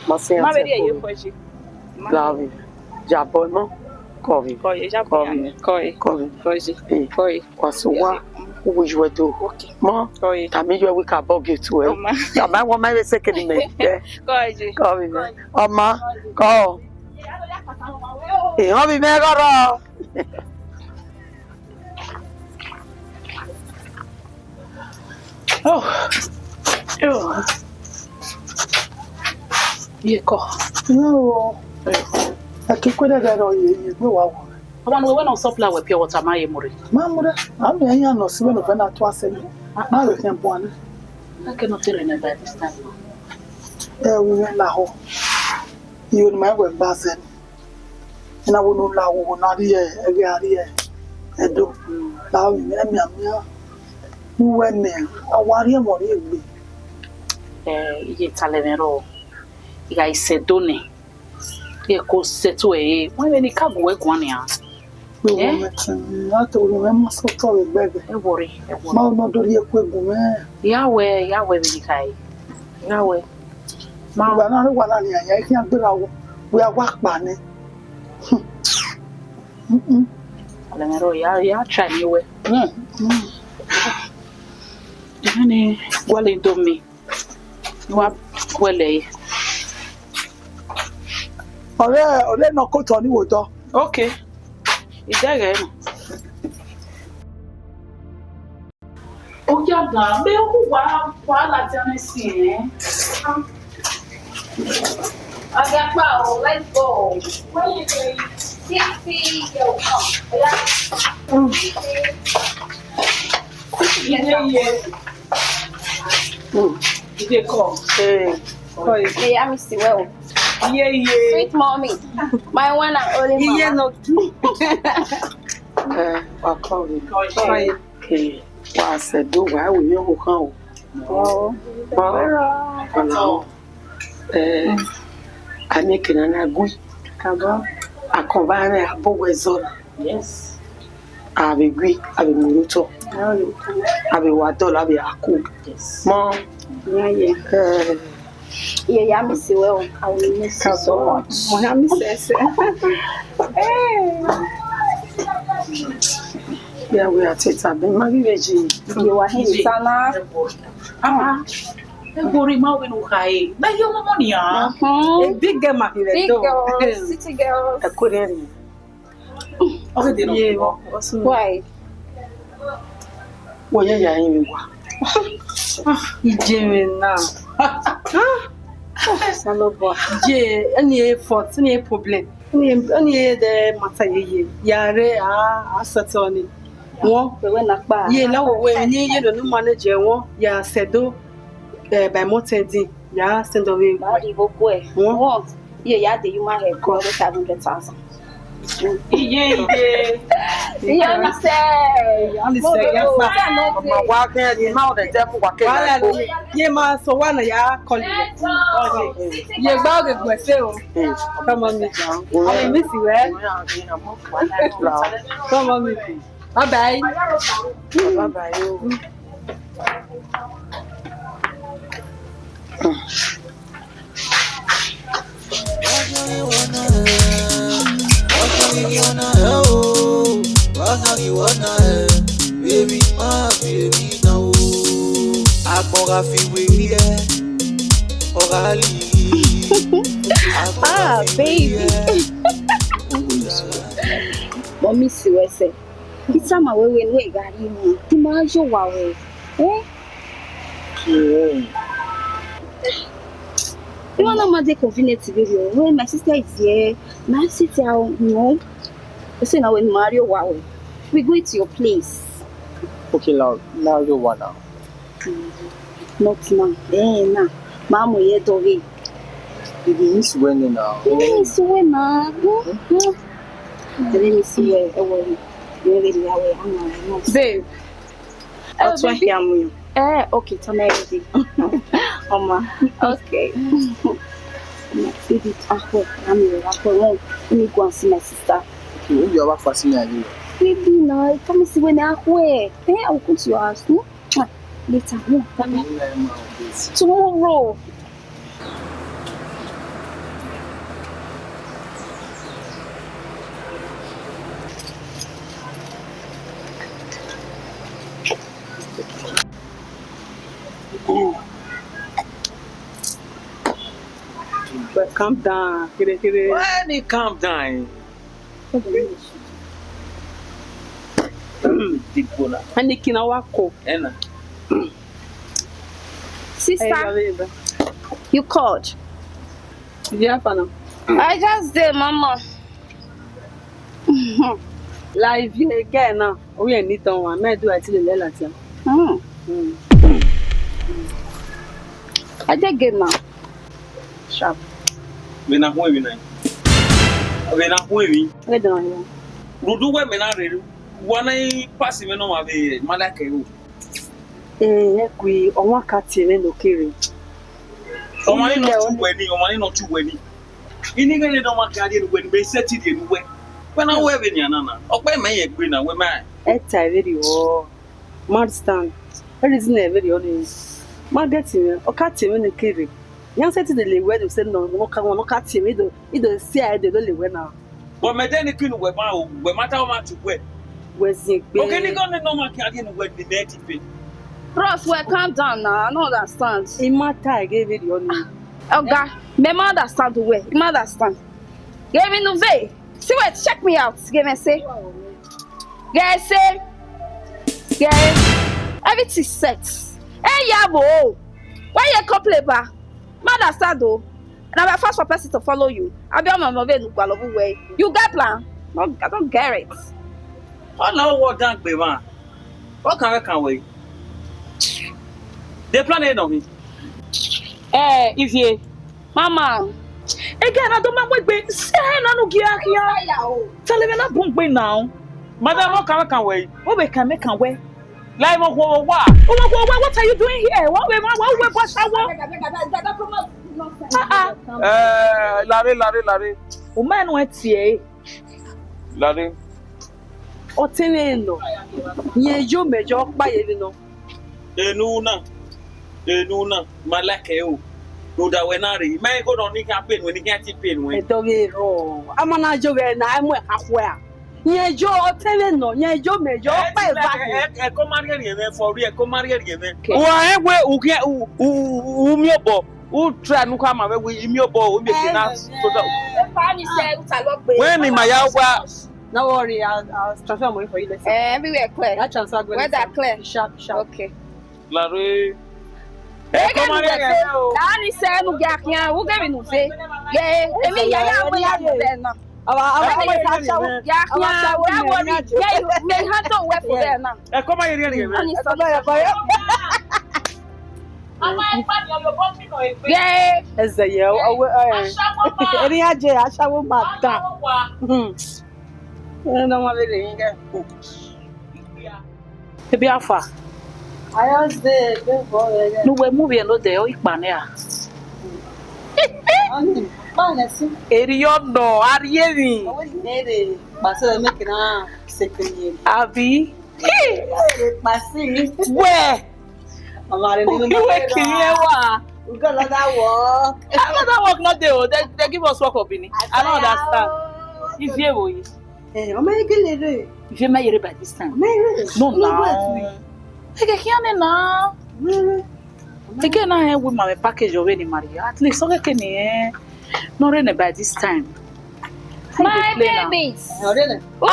Ma sẹ iran te ẹko. Ma vbe rhie ye khuẹ je. Lavi. Jabọ nọ. Kọe. Kọe, jabọ. Kọe. Kọe. Kọe. Kọe je. Kọe. Wa so wa. Uwu ju ẹdo. Okay. Mọ. Kọe. Tama iyuẹ wẹẹ ka bọ gate ẹ. Ọ ma. Tama wẹẹ ọ ma vbe sẹ kene mẹ. Kọe je. Kọe. Ọ ma. Kọe. Ehọn vbe mẹ ghọrọ. Oh. Oh. Ye kọ. No. Ẹ ke kue dẹdẹ rọ ye, ye gbe wa wọ. Ọmọ ne uwẹ wẹ ne ọ supply wẹ pure water ma ye mu rre. Ma mu rre. A miẹn iran ne ọ si vbene ọ vẹ na tu asẹ ni. Ma vbe khian buan nẹ. Eke ne ọ te rre nẹ by this time. Ẹ, u mwẹ lahọ. Iyo ne ma wẹ gba zẹ ni. Ena wo ne u la wo ne a rrie ẹghẹ a rrie Ẹdo. La vbe mwẹ mianmian. Ne uwẹ nẹ, a wa rhie ẹmwẹ rhie egbe. Ẹ, iye talẹ mwẹ rrọọ. I gha i sẹ Ẹdo nẹ. Ẹ ko sẹtin ẹre, wẹ vbene I ka gu wẹ guan nian. Vbe Eh? Wẹ tẹn, a to ru mwẹ ma sẹ otọ vbe ẹgbẹghẹ. Ẹ worry, ẹ worry. Ma nọ do rhie eku gu mwẹ. Ya wẹ, ya wẹ vbene I ka re. Ya wẹ. Ma Wa na rre wa na nian, ya khian gbera wo, wẹ a wa kpa nẹ. Mm-mm. Alẹ mwẹ rrọọ, ya, ya try ne wẹ. Mm, mm. Ẹ ni, gualọ Indomie. Wa gualọ ẹre. Ọre, ọre nọ kotọ ni wo dọ. Okay. Idẹghẹ nọ. Oya dan, be ku wa, wa ladian ne si, eh? Agakpa o, let's go. Where you going? Sixty, yo, come. Oya. Mm. Sixty, yeah, yeah. Mm. You dey come. Hey. Hey, I'm Miss Well. Yeah, yeah. Sweet mommy. My one and only mama. Yeah, no. Eh, wa kọ vbe. Kọ vbe. Ke wa sẹ do wa, ẹ wẹ iyẹn vbe okhan o. Ọ. Ba, ọna, eh, a miẹn eke ne a na gui. Kabọ. Akọnva rẹ abo wẹ zọ na. Yes. A vbe gui, a vbe mu ye otọ. A vbe wa dọlọ, a vbe a ku. Yes. Mọ. Yeah, yeah. Eh, Yeah, yeah, I miss you well. I will miss you so much. Mo ya miss ẹ sẹ. Eh. Yeah, we are teta. Be ma bi veji. You are here, Sana. Ah, ah. Ẹ gori ma wẹ ne u kha e. Be yo mo mo ni a. Mhm. A big girl ma bi Big do. Girls, city girls. Ẹ kore ni. Ọ ghi de nọ. Ye, what's wrong? Why? Wẹ ya ya yin wa. Ije mwẹ na. Salobua. Ye, any fault, any problem. Any, any the matter ye ye. Ya re, ah, ah, settle ni. Won. Wẹ wẹ na kpa. Ye, la wo we ni ye no manage won. Ya sẹ do, eh, by month ending. Ya send away. Ma di bo kue. Won. Won. Ye ya de human hair ko with five hundred thousand. Iye, iye. Iye, oni sẹ. Oni sẹ, yes, ma. Ọmọ wa kẹ, ni ma ọdẹ jẹ fún wa kẹ. Wàhálà ni. Ye ma so wa na ya call you. Ye gba oge gbese o. Come on, me. I will miss you, eh? Come on, me. Bye bye. Bye bye. Ah, baby. Mommy, see what's up. Isama wewe ne wẹ gha rrie emwa, te ima yo owa ruẹ. Eh? Emwa na ma de convenient vberriọ o. When my sister is here, my sister, no. Use na wẹ ne ima rrie owa ruẹ. We going to your place. Okay, now, now you wanna. Not now. Eh, na. Ma mu ye do we. Ibi miss wẹ nẹ na. Miss wẹ na. Hmm? Hmm? Let me see where, eh, where we, where we are, where am I? Babe. Oh, ọtún baby. Ẹ̀hìn àmúyàn. Eh, okay, tell me everything. Ọmọ. Okay. Baby, akhuẹ, I'm your akhuẹ. Let me go and see my sister. Okay, who you have for senior? Baby, now, come and see when I akhuẹ. Eh, I will come to your house. Hmm? Later, no, bye bye. Tomorrow. But calm down, kere kere. When he calm down, eh? Big bona. Ẹni kina wa ko. Ena. Sister, you called. Yeah, Fana. I just dey, mama. Live here again now. We are need one. Me do I tell you later. Hmm. Hmm. I dey get now. Sharp. Vbe na khuẹn emwi na. Vbe na khuẹn emwi. Vbe dọn ya. Rhunmwuda uwẹ mẹ na rre, wa na i pass mwẹ nọ ma vbe ma like ẹ o. Eh, ẹ gui, ọmwa ka tie mwẹ ne ọ kere. Ọmwa ni nọ chu uwẹ ni, ọmwa ni nọ chu uwẹ ni. Ini ghe ne ọmwa ka rhie ne uwẹ ni, mẹ sẹtin rhie ne uwẹ. Wẹ na wẹ vbe nian na na. Ọ kpẹ mẹ yẹn gbe na, wẹ ma. Ẹ ta ẹvberriọ. Ma understand. Ẹ reason ẹvberriọ ni. Ma get mwẹ, ọ ka tie mwẹ ne kere. Iran sẹtin de le wẹ do sẹ nọ, ọ ka, ọ ka tie mwẹ, I do, I do si ẹre de do le wẹ na. But mẹ de ne kinu wẹ ma o, wẹ ma ta ọ ma tu wẹ. Wẹ ziengbe. Okay, ni gọ ne nọ ma ki a rhie ne uwẹ ni mẹ ti pe. Bros, well, calm down now. I don't understand. I ma ta ẹre vberriọ ni. Oga, mẹ ma understand wẹ. I ma understand. Ghe emwi ne u ve. See, wait, check me out. Ghe mwẹ sẹ. Ghe sẹ. Ghe. Everything set. Ẹ ya vbo. Why you complain ba? Ma understand o. Na my first person to follow you. Abi ọmọ ọmọ vbe nu gbalọ vbe uwẹ. You get plan? No, I don't get it. Ọ na wọ dan gbe mwa. Ọ kan vbe kan wẹ. The plan ain't on me. Eh, Ivie. Mama. Ege na do ma mu egbe. Se na nu gia gia. Tẹlẹ mwẹ na bun gbe now. Madam, ọ kan vbe kan wẹ. Ọ vbe kan mẹ kan wẹ. Like, mo khuo wa. Uwa, uwa, uwa, what are you doing here? Wa vbe, wa, wa vbe bọ sawo. Ah, ah. Eh, lare, lare, lare. U ma nu ẹ tie. Lare. Ọ te mwẹ nọ. Yẹn yo mẹ yo kpa ye vbe nọ. Enu na. Enu na. Ma like ẹ o. Rhunmwuda wẹ na rre. Ma ego nọ ni kan pe nuẹ, ni kan ti pe nuẹ. Ẹdọ ghe rrọọ. A ma na yo vbe na, ẹ mu ẹkha khuẹ a. Yẹn yo, ọ te mwẹ nọ, yẹn yo mẹ yo, ọ kpa eva khin. Ẹko ma rhiẹrhiẹ mwẹ, for real, ẹko ma rhiẹrhiẹ mwẹ. Wa rẹn wẹ u khian, u, u, u, u miẹn obọ, u try ne u khama mwẹ wẹ I miẹn obọ, u miẹn eke na. Epa ni sẹ, u ta lọ gbe. When ni ma ya wa. No worry, I'll, I'll transfer money for you later. Eh, everywhere clear. That transfer go later. Weather clear. Sharp, sharp. Okay. Lare. Eke nu wẹ fe, la ni sẹ nu gia khian, u ghe emwi ne u fe. Ye, emwi ya ya wẹ ya wẹ na. Awa, awa, awa, awa, awa, ya khian, ya wẹ ni, ye, me ha to wẹ fo de na. Ẹ kọ ma ye rhie rhie. Ani sọ. Ye. Eze ye, owe, eh. Eri ya je, ashawo ma ta. Hmm. Ẹ na wa vbe rre yin gẹ. Ebi afa. Ayọ ze ebe vọ rẹ. Ne uwẹ mu vbiẹ ne odẹ ọ ikpa nẹ a. Ani, kpa nẹ si. Erriọ nọ, a rhie emwi. Ọwẹ ni ere, kpasẹ mẹ kina sekere. Abi. Ere kpasi. Wẹ. Mama, they didn't know. Uwe kiriẹ wa. We got another work. Another work not there. They, they give us work of Benin. I don't understand. If you will. Eh, ọmọ yẹn gele rre. If you may by this time. Ọmọ yẹn rre. No, no. Ege khian nẹ na. Ege na hẹ wi ma mwẹ package already, Maria. At least, okay, can you? No, really, by this time. My babies. Oh,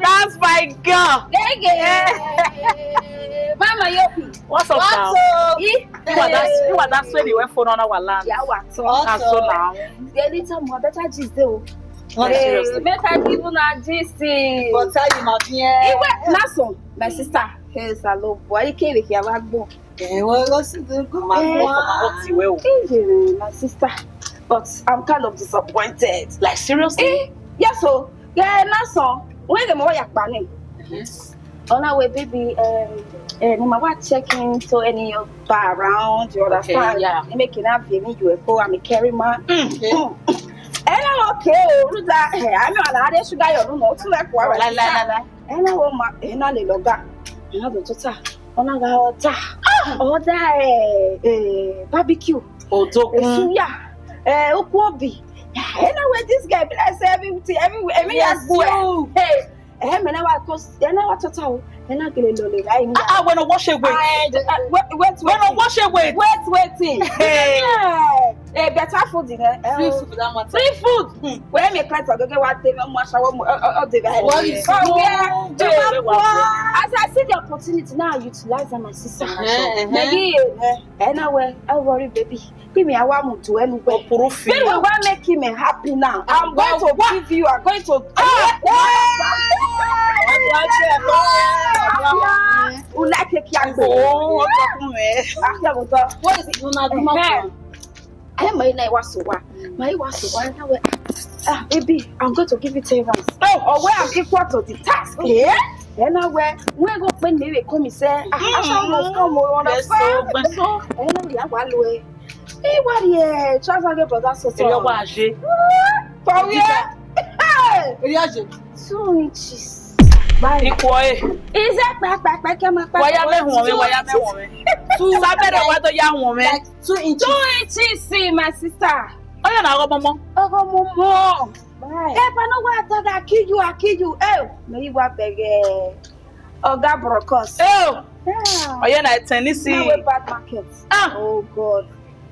that's my girl. Gege. Mama Yopi. What's up now? You are that, you are that sweaty when phone on our land. Yeah, what? That's so now. The little more better gist though. Not seriously. Better give una gist. But tell you, my dear. Iwe, Nason, my sister. Hey, hello, boy, you came here, what? Eh, well, let's do good, my boy. What you will? Hey, my sister. But I'm kind of disappointed. Like, seriously? Eh, yes, so. Yeah, Nason. When the more yakpani. Ọ na wẹ, baby, um, eh, ne ima wa check in to any of bar around, you understand? Yeah. Ne make na vie emwi ye uwẹ ko, I'm a carry man. Mm. Ẹ na wẹ okay o, rhunmwuda, eh, a miẹn ọna a rhie sugar ye unu nọ, ọ tu ẹko aro. La, la, la, la. Ẹ na wẹ ọ ma, ẹ na lele ọga, ẹ na do tota, ọ na gha order, order, eh, eh, barbecue, Odokun. Suya, eh, ukwu obi. Ẹ na wẹ this guy be like say everything, every, every ya gbu ẹ. Hey, ẹ mẹ na wa, 'cause ẹ na wa tota o, ẹ na gele lọlẹ ra yin. Ah, ah, wẹ ne ọ washegbe. Ah, eh, wait, wait, wait. Wẹ ne ọ washegbe. Wait, wait. Hey. Eh, better food in there. Free food for that matter. Free food. Hmm. Wẹ mi kẹrẹ tọ gẹgẹ wa de, ọmọ aṣawo, ọ, ọ, ọ de bẹ. What is wrong? As I see the opportunity now, I utilize am, my sister. Uh-huh, uh-huh. Maybe, eh, ẹ na wẹ, don't worry, baby. Give me a one to anywhere. Opuru fi. Baby, we want make him happy now. I'm going to give you, I'm going to. Ah! You like a kiagbe. Oh, what is it? You not do nothing. Ẹ ma na wa so wa. Ma wa so wa na wẹ. Ah, baby, I'm going to give you ten rounds. Oh, oh, where I'm equal to the task. Eh? Ẹ na wẹ, wẹ go pe ne we come say, ah, I shall not come on the phone. Ẹ na ya wa lo e. Ẹ wa ri e, trouser ge brother so so. Ẹ wa je. For where? Hey! Ẹ ya je. Two inches. Bye. Ikwo e. Is it pa, pa, pa, kẹ ma pa? Wa ya mẹ huọn mwẹ, wa ya mẹ huọn mwẹ. Two. Sabẹrẹ wa do ya huọn mwẹ. Like two inches. Two inches, see, my sister. Ọ ya na ọgọ mọmọ. Ọgọ mọmọ. Bye. If I know what I thought, I kill you, I kill you. Oh, may you wa bẹghe. Oga Brokos. Oh. Yeah. Ọ ya na tennis. Now we bad market. Ah. Oh God.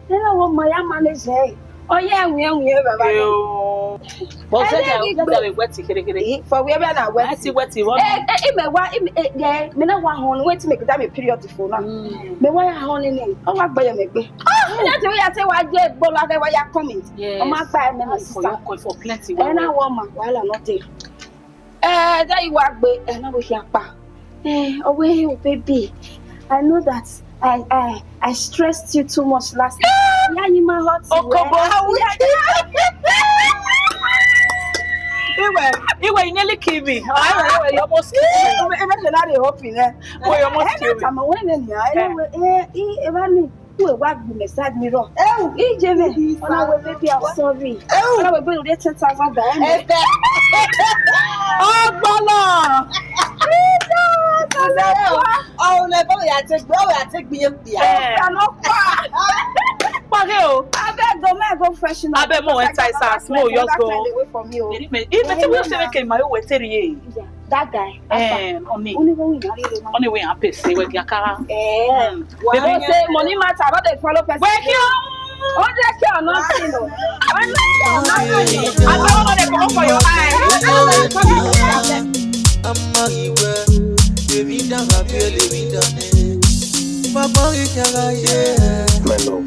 Ẹ na wẹ ọ ma ya manage ẹ. Ọ ya ẹwin ẹwin ẹ, baba. Yo. But ẹ say na that, that we wet kere kere. Eh, for where we are now, wet. I see wet one. Eh, eh, ime wa, ime, eh, yeah, me na wa hon, wait till me get my period for now. Mm. Me wa ya hon ni. Ọ wa gbe ye me gbe. Ah, na ti ya say wa je gbo la ke wa ya come in. Yes. Ọ ma gba ẹ, me, my sister. For your, for plenty. Ẹ na wẹ ọ ma, wahala no dey. Eh, that you wa gbe, ẹ na wẹ hia kpa. Eh, oh, wait, oh, baby. I know that I, I, I stressed you too much last time. Yeah, you my hot. Okobo. Ah, we are. Iwe, Iwe, you nearly kill me. Ah, Iwe, Iwe, you almost kill me. Iwe, Iwe, you not hoping, eh? Iwe, you almost kill me. Eh, na time when, eh, eh, eh, eh, eh, eh, Uwe wa gbe mẹ side mirror. Ewu. Ije mẹ. Ọna wẹ, baby, I'm sorry. Ewu. Ọna wẹ, baby, ten thousand dirham. Ẹgbẹ. Ọgbọnọ. Jesus, ọna wẹ. Ọna wẹ, ya te gbe, ya te gbe ye pia. Eh. Ọna wẹ. Page o. Abeg, go, man, go freshen up. Abeg, mo enter inside, mo just go. Wait for me o. Ime ti we se ke ma yo we teri ye. Yeah. That guy. Eh, Oni. Oni we happy say we gakara. Eh. Baby, say money matter, not dey follow person. Wake you. Hundred K or nothing o. Hundred K or nothing. I don't want to come for your eye.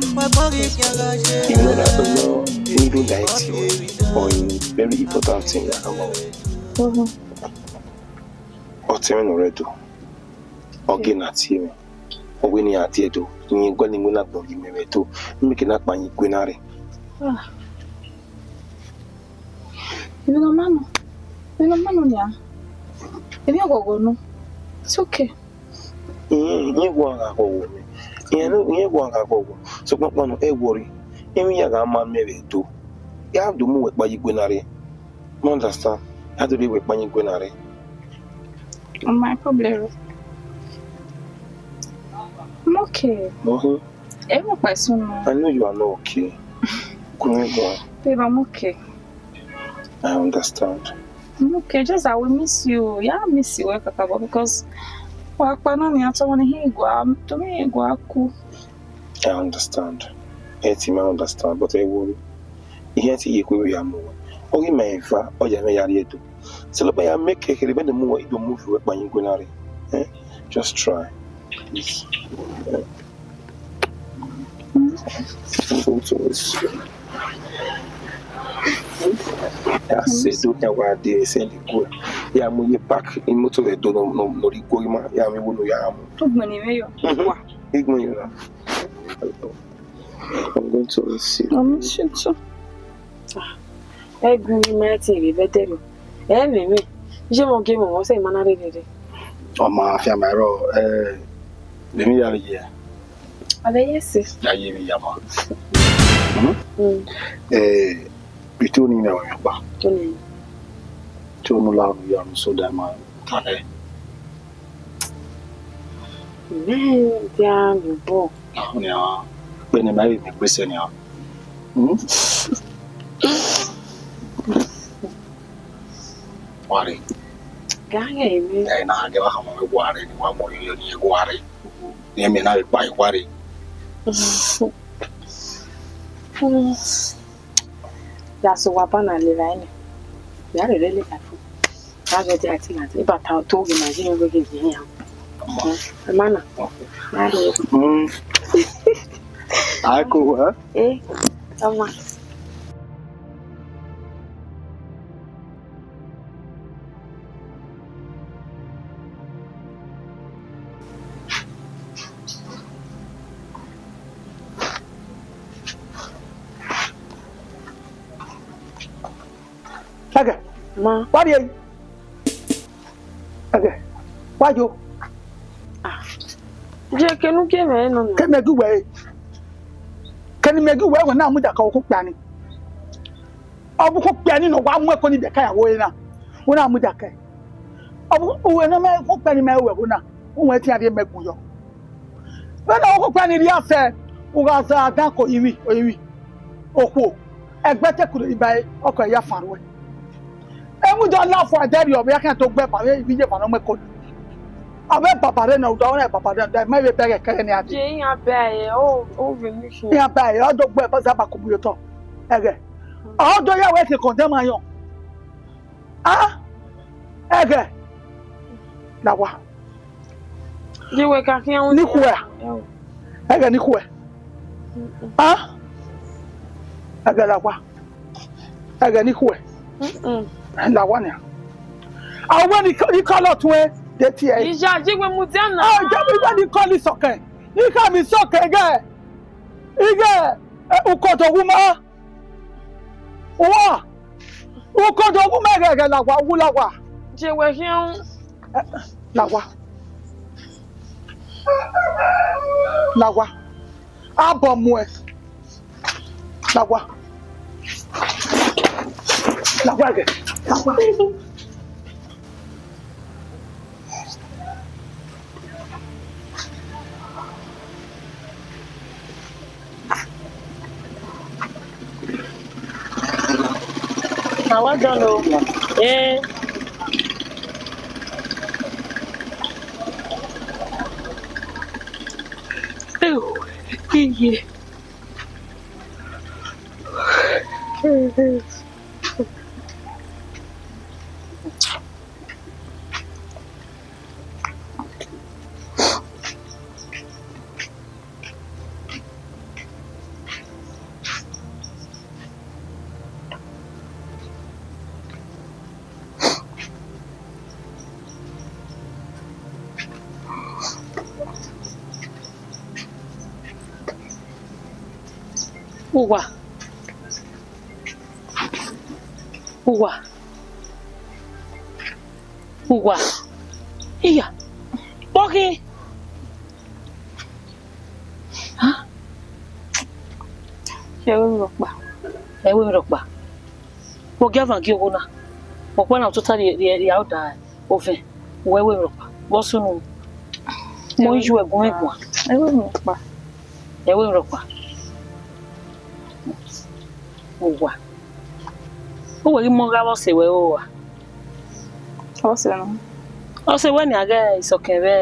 My love, you know that I'm not needing that for a very important thing that I want. Mm-hmm. Ọtẹn mwẹ ne ọ rre Ẹdo, ọ ghe ne a tie mwẹ, ọ wẹ ne iran tie Ẹdo, rẹn gualọ iwinna agbọn ghi mwẹ vbe Ẹdo, ne mẹ ke na kpa yan igue na rre. Ah. Emwi ne ọ ma nọ, emwi ne ọ ma nọ nia, emwi ọghọghọ nọ, it's okay. Irẹn, irẹn guan gha ghọghọ mwẹ, irẹn, irẹn guan gha ghọghọ, sokpan kpa nọ, ẹ worry, emwi ya gha ma mẹ vbe Ẹdo, ya do mu wẹ kpa yan igue na rre. You understand? I do the way panic when I. My problem. I'm okay. Mm-hmm. Everyone by soon. I know you are not okay. Come on. Babe, I'm okay. I understand. I'm okay. Just I will miss you. Yeah, I miss you, Kakabo, because wa pa na ni ato ni he gua, to me he gua ku. I understand. Ẹ ti ma understand, but ẹ worry. Ihe ti ye kwe ya mu. Ọ ghi ma eva, ọ ya me ya rrie do. Se lo ba ya make here be de mu wa, i do mu fi we pa yin gwe na re. Eh? Just try. Please. Eh? Ya se do ya wa de se ni go. Ya mu ye park in motor we do no no no ri go ma. Ya mi wo no ya mu. Tu gbẹni me yo. Mhm. Wa. Igbẹni yo na. I'm going to miss you. I miss you too. Ah, ẹ gun mi ma ti ri bẹtẹ mi. Ẹ mẹ mi. Iye mo ge mo mo se ma na re re re. Ọ ma fian ma rrọọ, eh, vbe emwi ya vbe ye? A vbe ye ẹse. Ya ye emwi ya ma. Hmm? Mm. Eh, ito ni mẹ wẹ ọkpa. Ito ni. Ito nu la nu ya nu so da ma ta nẹ. Mẹ dia mi bọ. Na hu nian, kpe ne ma vbe miẹn egbe sẹ nian. Hmm? Wa rre. Ga ghe emwi. Ẹ na ghe wa khama mwẹ wa rre, ne wa mu oyoyo ne wa rre. Ne mẹ na vbe kpa wa rre. Ya so wa ba na lele ẹre nẹ. Ya rherhe lele ẹre fo. Ka vbe dia ẹtin na, te I ba ta otọ ghe ima ye vbe ghe ye iran. Ọma na. Ma rre. Mm. A ko, eh? Eh, ọma. Ẹghẹ. Ma. Wa rrie. Ẹghẹ. Wa yo. Ah. Je kenu ke mẹ nọ nọ. Ke mẹ gu wẹ. Kẹni mẹ gu wẹ, wẹ na mudia ka okhu kpia ni. Ọ bu okhu kpia ni nọ, wa mu ẹko ni bẹka ya wo na. Wẹ na mudia kẹ. Ọ bu, wẹ na mẹ okhu kpia ni mẹ wẹ wo na. Wẹ tian rhie mẹ gun yọ. Vbene okhuo kpia ni rhie afẹ, u gha zẹ adan ke orinmwi, orinmwi. Okhuo, ẹgbẹe te kure ni ba ẹre, ọ ke ya fan ruẹ. Emwi do la fua ẹdẹrriọ, ọ vbe ya khian do gbe eba vbe ivbi iyevan ne ọ mu ẹko na. Ọ vbe baba rre nọ, u do rẹn baba rre nọ, ma vbe bẹghe ẹkẹrẹ ne a dee. Je iran bẹghe, o, o vbe emi khian. Iran bẹghe, ọ do gbe eba zẹ aba ke omu ye otọ. Ẹghẹ. Ọ do ya wẹ ke condemn ayọn. Ah, ẹghẹ. La owa. Ye wẹ ka khian. Ni khuẹ. Ẹghẹ ni khuẹ. Ah, ẹghẹ la owa. Ẹghẹ ni khuẹ. La owa nia. A wẹ ni kọ, ni kọ lọ tuẹ, de tie. Iya, ye wẹ mudia na. Ah, je mi wẹ ni kọ ni sọkẹ. Ni kha mi sọkẹ gẹ. Ighe, eh, ukodo wu ma. Uwa, ukodo wu ma ẹghẹ, ẹghẹ la owa, wu la owa. Je wẹ khian. Eh, la owa. La owa. Abọ muẹ. La owa. La owa ẹghẹ. La owa. Ah, well done o. Eh. Ew, iye. Uwa. Uwa. Uwa. Iya. Kpọghe. Ha? Ẹvbo emwi rhọkpa. Ẹvbo emwi rhọkpa. Vbe ọ gia van gie ogho na? Ọkpa na tota rhie, rhie, rhie aro da ovẹn. Wẹ ẹvbo emwi rhọkpa. Vbe ọ sunu? Mo i ju ẹre gu mwẹ guan. Ẹvbo emwi rhọkpa. Ẹvbo emwi rhọkpa. Uwa. Uwẹ ghi mọ gha vbe ọse wẹ ro a? Ọse nọ. Ọse wẹ nian ghẹ isọkẹn vbe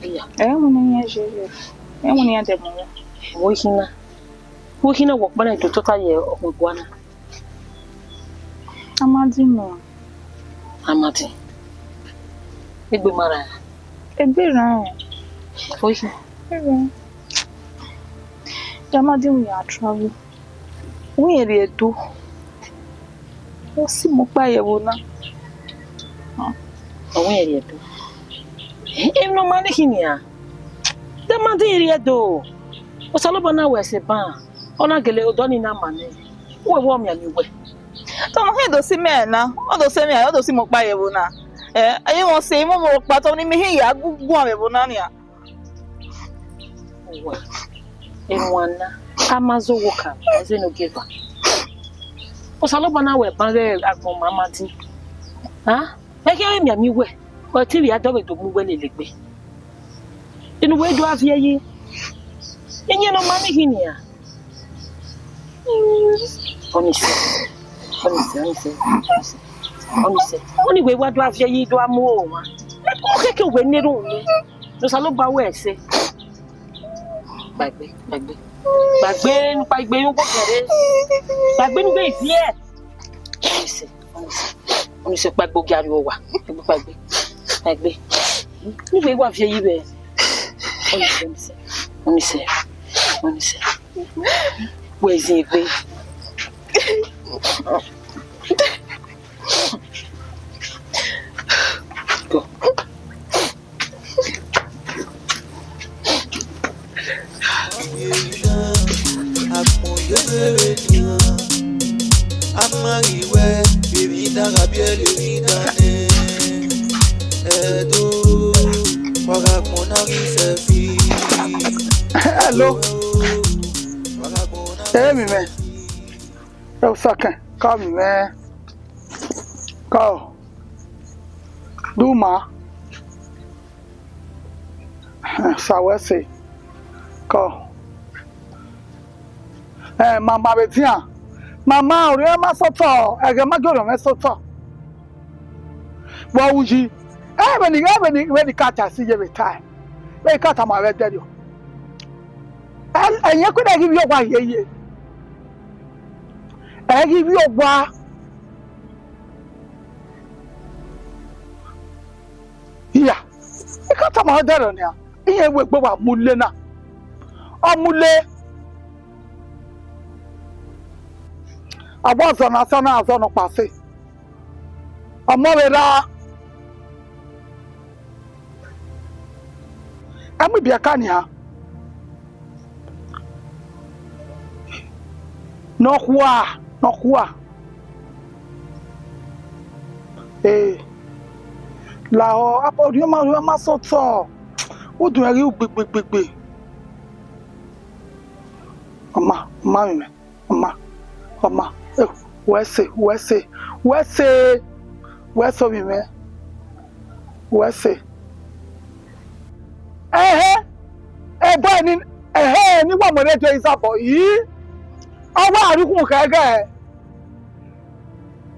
iya. Ẹ mu ne iran je, ẹ mu ne iran dẹ mu. Vbe khin na, vbe khin na wẹ ọkpa na do tota ye ọkhuẹn gua na? Amadi nọ. Amadi. Egbe ma ra. Egbe ra. Vbe khin. Egbe. Ya Amadi mu ya travel. Wẹ rẹn rhie Ẹdo. Ọ si mu ọkpa ye ẹvbo na. Ọ wẹ rẹn rhie Ẹdo. Emwi ne ọ ma ni khin nian. De Amadi rhie Ẹdo. Osanobua na wẹ ẹse ban. Ọ na gele odọ ni na ma nẹ. Uwẹ vbe ọ mianmian uwẹ. Te ọ ma khian do si mẹ na. Ọ do si mẹ, ọ do si mu ọkpa ye ẹvbo na. Ẹ, ẹ i mwẹ ọse, imọmọ ọkpa tọ ne imẹ hin ya gu guan vbe ẹvbo na nian. Uwẹ, emwa na, a ma zẹ owa oka, ọ zẹ ne ogieva. Osanobua na wẹ ban ghẹ agbọn ma ma din. A? Ẹ khian vbe mianmian uwẹ, ọ te ivbi a dọghe do mu uwẹ lele egbe. Inu wẹ do a viẹ yi. Iyẹn ne ọ ma ni ghi nian. Ọnise, ọnise, ọnise, ọnise, ọnise. Ọni wẹ wa do a viẹ yi do a mu oro mwa. Ọ keke wẹ ne erhunmwu nẹ. Ne Osanobua wẹ ẹse. Gbagbe, gbagbe. Gbagbe, gbagbe, ugbo kẹre. Gbagbe, ugbo iviẹ. Ọnise, ọnise, ọnise, kpaegbe ogie arriọ owa. Kpaegbe, kpaegbe, kpaegbe. Ugbo iwa viẹ yi vbe. Ọnise, ọnise, ọnise, ọnise. Wẹ zin egbe. Go. Hello. Ẹ mi mẹ. Ẹ, Osakẹn, ka mi mẹ. Ka o. Duma. Sa wẹ ẹse. Ka o. Ẹ, mama vbe dian. Mama, orhiọn ma sẹ otọ, ẹghẹ ma gie orhiọn mwẹ sẹ otọ. Vbe ọ wu yi? Ẹ, vbene, vbene, vbene I ka ta ẹse ye vbe tae. Vbene I ka tama ruẹ ẹdẹrriọ. Ẹ, ẹyẹn khuẹrhẹ ghi vbiẹ owa hiehie. Ẹ ghi vbiẹ owa. Iya, I ka tama ruẹ ẹdẹrriọ nian. Irẹn wegbe wa mu ule na. Ọ mu ule. Avbe ọzọ na sẹ na, azọ nọkpa sẹ. Ọmọ vbe rra. Ẹ mu ibiẹka nian. Nọkhua, nọkhua. Ee, lahọ, orhiọn ma, orhiọn ma sẹ otọ. Udu ẹre ghi ru gbigbigbigbi. Ọ ma, ọ ma mwẹ. Ọ ma, ọ ma, eh, wẹ ẹse, wẹ ẹse, wẹ ẹse, wẹ ẹse ovbi mwẹ, wẹ ẹse. Ẹhẹn, ẹbọ ni, ẹhẹn, ne wa mu ẹre do izabọ yi, ọ wa rhie ukhunmwu khẹ ẹghẹ,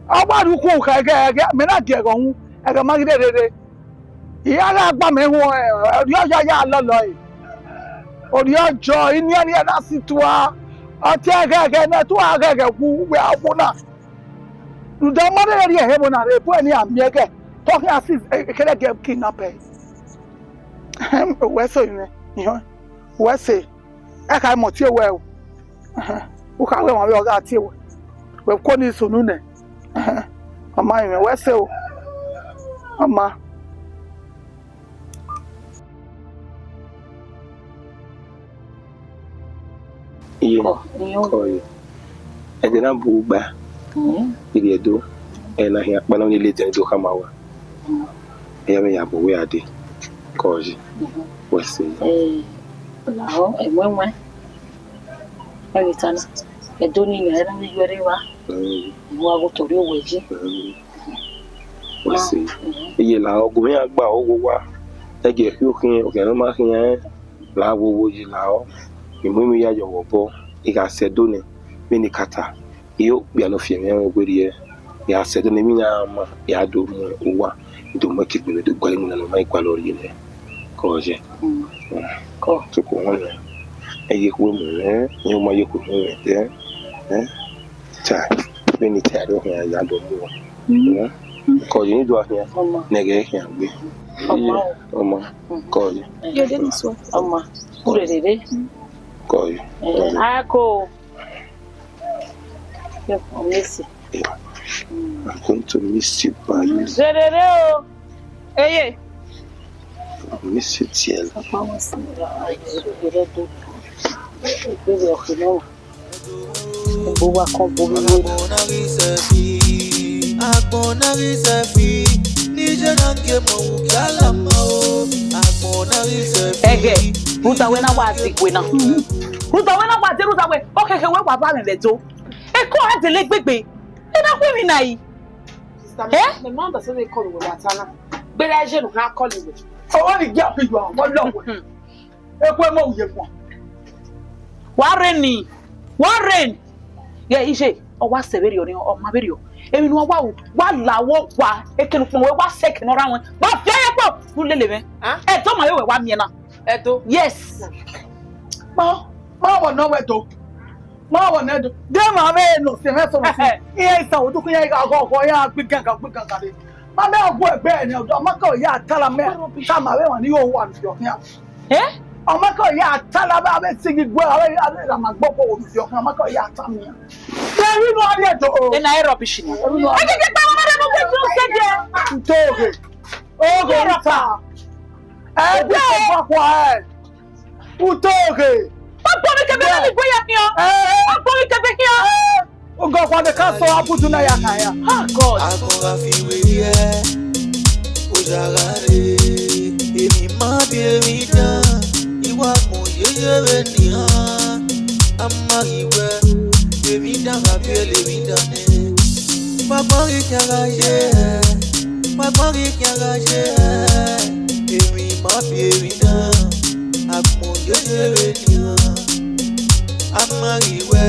ọ wa rhie ukhunmwu khẹ ẹghẹ, ẹghẹ, mẹ na gie ẹghẹ uhunmwu, ẹghẹ ma ghi rherere. I ra gha gba mẹ huẹn, orhiọn ya ya lọlọe. Orhiọn jọ, inian ne iran na si tua. Ọ tie ẹghẹghẹ ne tua ẹghẹghẹ wu wẹ a wo na. Rhunmwuda ọmọ rre rhie ẹvbo na rre, bu ẹre ne iran miẹn ẹghẹ, te ọ khian si, e, e kẹrẹ gie kidnap ẹre. Wẹ ẹse ovbi mwẹ, wẹ ẹse. Ẹ kha mọ tie wẹ o. Ẹhẹn. U kha wẹ emwa vbe ọ gha tie wẹ. Wẹ kuo ni sunu nẹ. Ẹhẹn. Ọ ma rinmwian, wẹ ẹse o. Ọ ma. Iye, kọ, iye. Kọ iye. Ẹdẹ na bu ugba. Mm. Irhiẹ do. Ẹ na khian kpa na ni le ẹdẹ do khama wa. Mm. Ẹ ya vbe ya bu wẹ a dee. Kọ iye. Mm. Wẹ ẹse. Eh, lahọ, ẹmwẹ ẹmwẹ. Ẹ vbe ta na. Ẹdẹ ni ya, ẹ na vbe yọ ẹre evba. Mm. Wa gho tọ rhie owẹ yi. Mm. Wẹ ẹse. Mm. Iye lahọ, gu mwẹ iran gba, ọ gho wa. Ẹ gie khian okhian, okhian ne ọ ma khian, lahọ, wo wo yi lahọ. I mu emwi ya yọ vbe obọ, I gha sẹ Ẹdo nẹ, vbene I ka ta. I ho okpia ne ọ fi ẹmwẹ mwẹ werriẹ, I gha sẹ Ẹdo nẹ, emwi iran ma, I gha do mu uwa, I do mu ẹki egbe vbe do gualọ emwi na ne ọ ma gualọ rrie nẹ. Kọ iye. Mm. Mm. Kọ. Sokpan ọmwa nẹ, ẹ ye ekhue mu mwẹ, I ma ye ekhue mu mwẹ dẹ. Eh? Ta, vbene I ta ẹre ọ khian ya do mu uwa. Mm. Eh? Kọ iye, ne I do khian. Ọma. Ne ẹghẹ khian gbe. Ọma. Iye, ọma. Mm. Kọ iye. Iye de ni so. Ọma. Urherere. Kọ iye. Eh, kọ iye. A ko. Yo, I miss you. Yeah. Mm. I'm going to miss you badly. Urherere o. Eye. I miss you dearly. Papa wants to. Urherere do. Urherere o. Gbogbo wa kan bo mi. Agbọn na ghi sẹ fi, agbọn na ghi sẹ fi, ni Ẹghẹ, rhunmwuda wẹ na wa di gue na. Rhunmwuda wẹ na wa di, rhunmwuda wẹ, ọ khẹke wẹ wa ba mwẹ vbe Ẹdo. Eko a dele egbegbe. I na khu emwi na yi. Sister, eh? My mom doesn't call you that, Tana. But I should not call you. Ọwọ ni gia fi yọ, wọ́n lọ wẹ̀. Eku ẹmọ uye fun. Wa rre ni, wa rre ni. Ye ije, ọ wa sẹ vberriọ ni, ọ ma vberriọ. Emwi ne uwa wa ru, wa la wọ wa, ekene ukpọn wẹ, wa sẹ ekene ọra wẹ. Wa fi ẹre kpo, ne u lele mwẹ. Ah? Ẹdo ma vbe wẹ wa miẹn na. Ẹdo? Yes. Ma, ma wọ nọ wẹ do. Ma wọ nẹ do. De ma vbe nọ sẹ mwẹ sọmọ si. Iye isa odu kun ya gha gọ gọ ya gbe gangan gbe gangan de. Ma mẹ ọgua ẹgbẹ ẹnẹ ọdọ, ọ ma kẹ ya tala mẹ. Tama vbe wan ni yo wa ni yọ khian. Eh? Ọ ma kẹ ya tala vbe avbe sigi gue, avbe avbe la ma gbọ ko wo ni yọ khian, ọ ma kẹ ya ta mi. Ye ri nu a rhie do. Ena e rubbish ni. Ẹ jẹ́ jẹ́ pé àwọn ọmọdé mú kí tún ṣe jẹ. Utoge. Oge uta. Ẹ bí ko gba kwa ẹ. Utoge. Wọ́n gbọ́ mi kẹfẹ́ lórí ìgbéyà mi o. Ẹ. Wọ́n gbọ́ mi kẹfẹ́ kí o. Ẹ. Ugọkwa de ka sọ abudu na ya ka ya. Ah, God. Agbọn gha fi wẹ ye, oya gha re. Emwi ma bi emwi dan, I wa mu yeye vbe nian. A ma ghi wẹ, emwi dan gha biẹlẹ emwi dan nẹ. Ma gbọn ghi khian gha ye, ma gbọn ghi khian gha ye. Emwi ma bi emwi dan, agbọn yeye vbe nian. A ma ghi wẹ,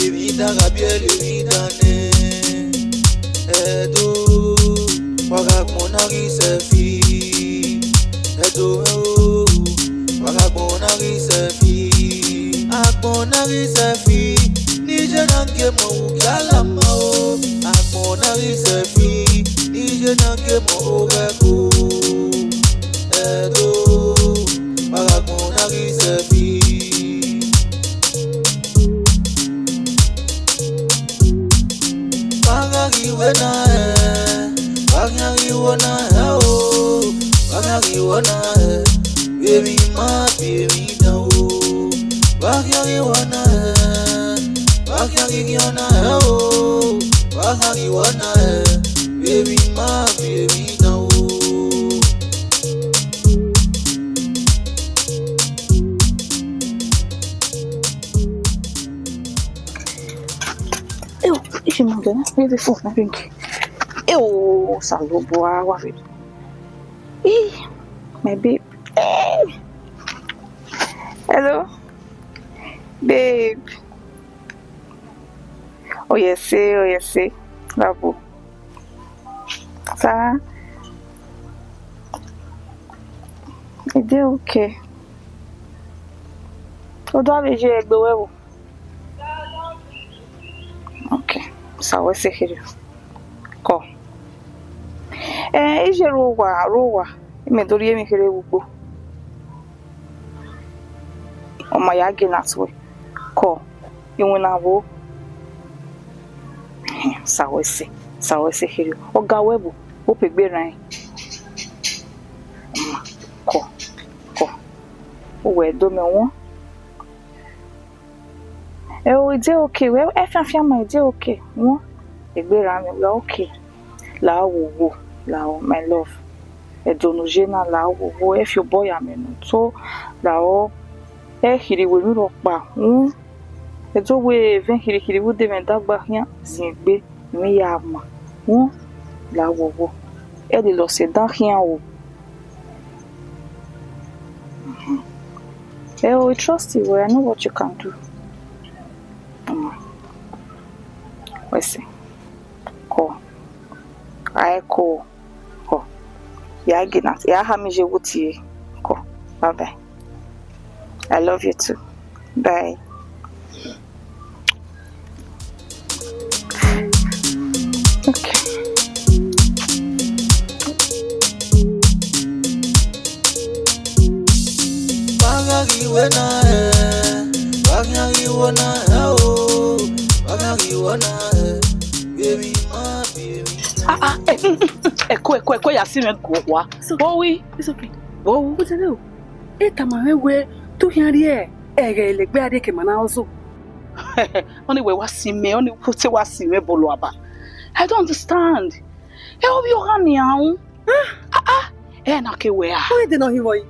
emwi dan gha biẹlẹ emwi dan nẹ. Ẹdo, wa gha gbọn na ghi sẹfi. Ẹdo, wa gha gbọn na ghi sẹfi. Agbọn na ghi sẹfi, ne iye na gie mọ ukia la ma o. Agbọn na ghi sẹfi, ne iye na gie mọ oghẹ ko. Ẹdo, wa gha gbọn na ghi sẹfi. Wa gha ghi wẹ na hẹ, wa khian ghi wọ na hẹ o, wa khian ghi wọ na hẹ, vbe emwi ma bi emwi dan o. Wa khian ghi wọ na hẹ, wa khian ghi khian na hẹ o, wa khian ghi wọ na hẹ, vbe emwi ma bi emwi dan o. Ew, if you mind, just give the phone, I think. Ew, Osanobua, what? Ee, my babe. Ee. Hello, babe. Oh yes, say, oh yes, say. Love you. Sa, I dey okay. Odo avbe iye egbe wẹ vbo? Okay, sa wẹ sẹ kherriọ. Kọ. Eh, iye ru owa, ru owa. Imẹ do rhie emwi kherhe vbe ugbo. Ọ ma ya gie na tuẹ. Kọ, iwinna vbo? Ehẹn, sa wẹ sẹ, sa wẹ sẹ kherriọ. Ọ ga wẹ vbo? Hope egbe rran ẹn. Kọ, kọ. Uwẹ do mẹ wọn. Ẹo, I dey okay. Wẹ, ẹ fianfian ma, I dey okay. Wọn, egbe rran mwẹ, we are okay. Lahọ, wo wo, lahọ, my love. Ẹdo ne u ye na, lahọ, wo wo, ẹ fi obọ ya mẹ ne u to, lahọ, ẹ khirhi wẹ emwi rhọkpa, wọn, Ẹdo wẹ vbe khirhikhirhi vbe ude mwẹ dagba khian zin egbe, emwi ya ma, wọn, lahọ, wo wo, ẹ lele ọse dan khian o. Ẹo, I trust you, I know what you can do. Mm. Wẹ sẹ. Kọ. Ae ko. Kọ. Ya gina, ya ha mi je wu tie. Kọ. Bye bye. I love you too. Bye. Okay. Wa gha ghi wẹ na hẹ, wa gha ghi wọ na hẹ o, wa gha ghi wọ na hẹ, baby, ma baby. Ah, ah, eh, mm, mm, mm, ẹko, ẹko, ẹko, ya si mwẹ guọ wa. It's okay. Bowi. It's okay. Bowi. Kutele o. E tama mwẹ wẹ, te u khian rhie ẹghẹ lẹgbẹ a rhie ke ma na ọzo. Ọni wẹ wa si mẹ, ọni wẹ te wa si mwẹ bọlọ aba. I don't understand. Ẹ ovbi ọgha nian. Ah, Ẹ na ke wẹ a. Ọ ghi de ne ọ hin vbọ yi?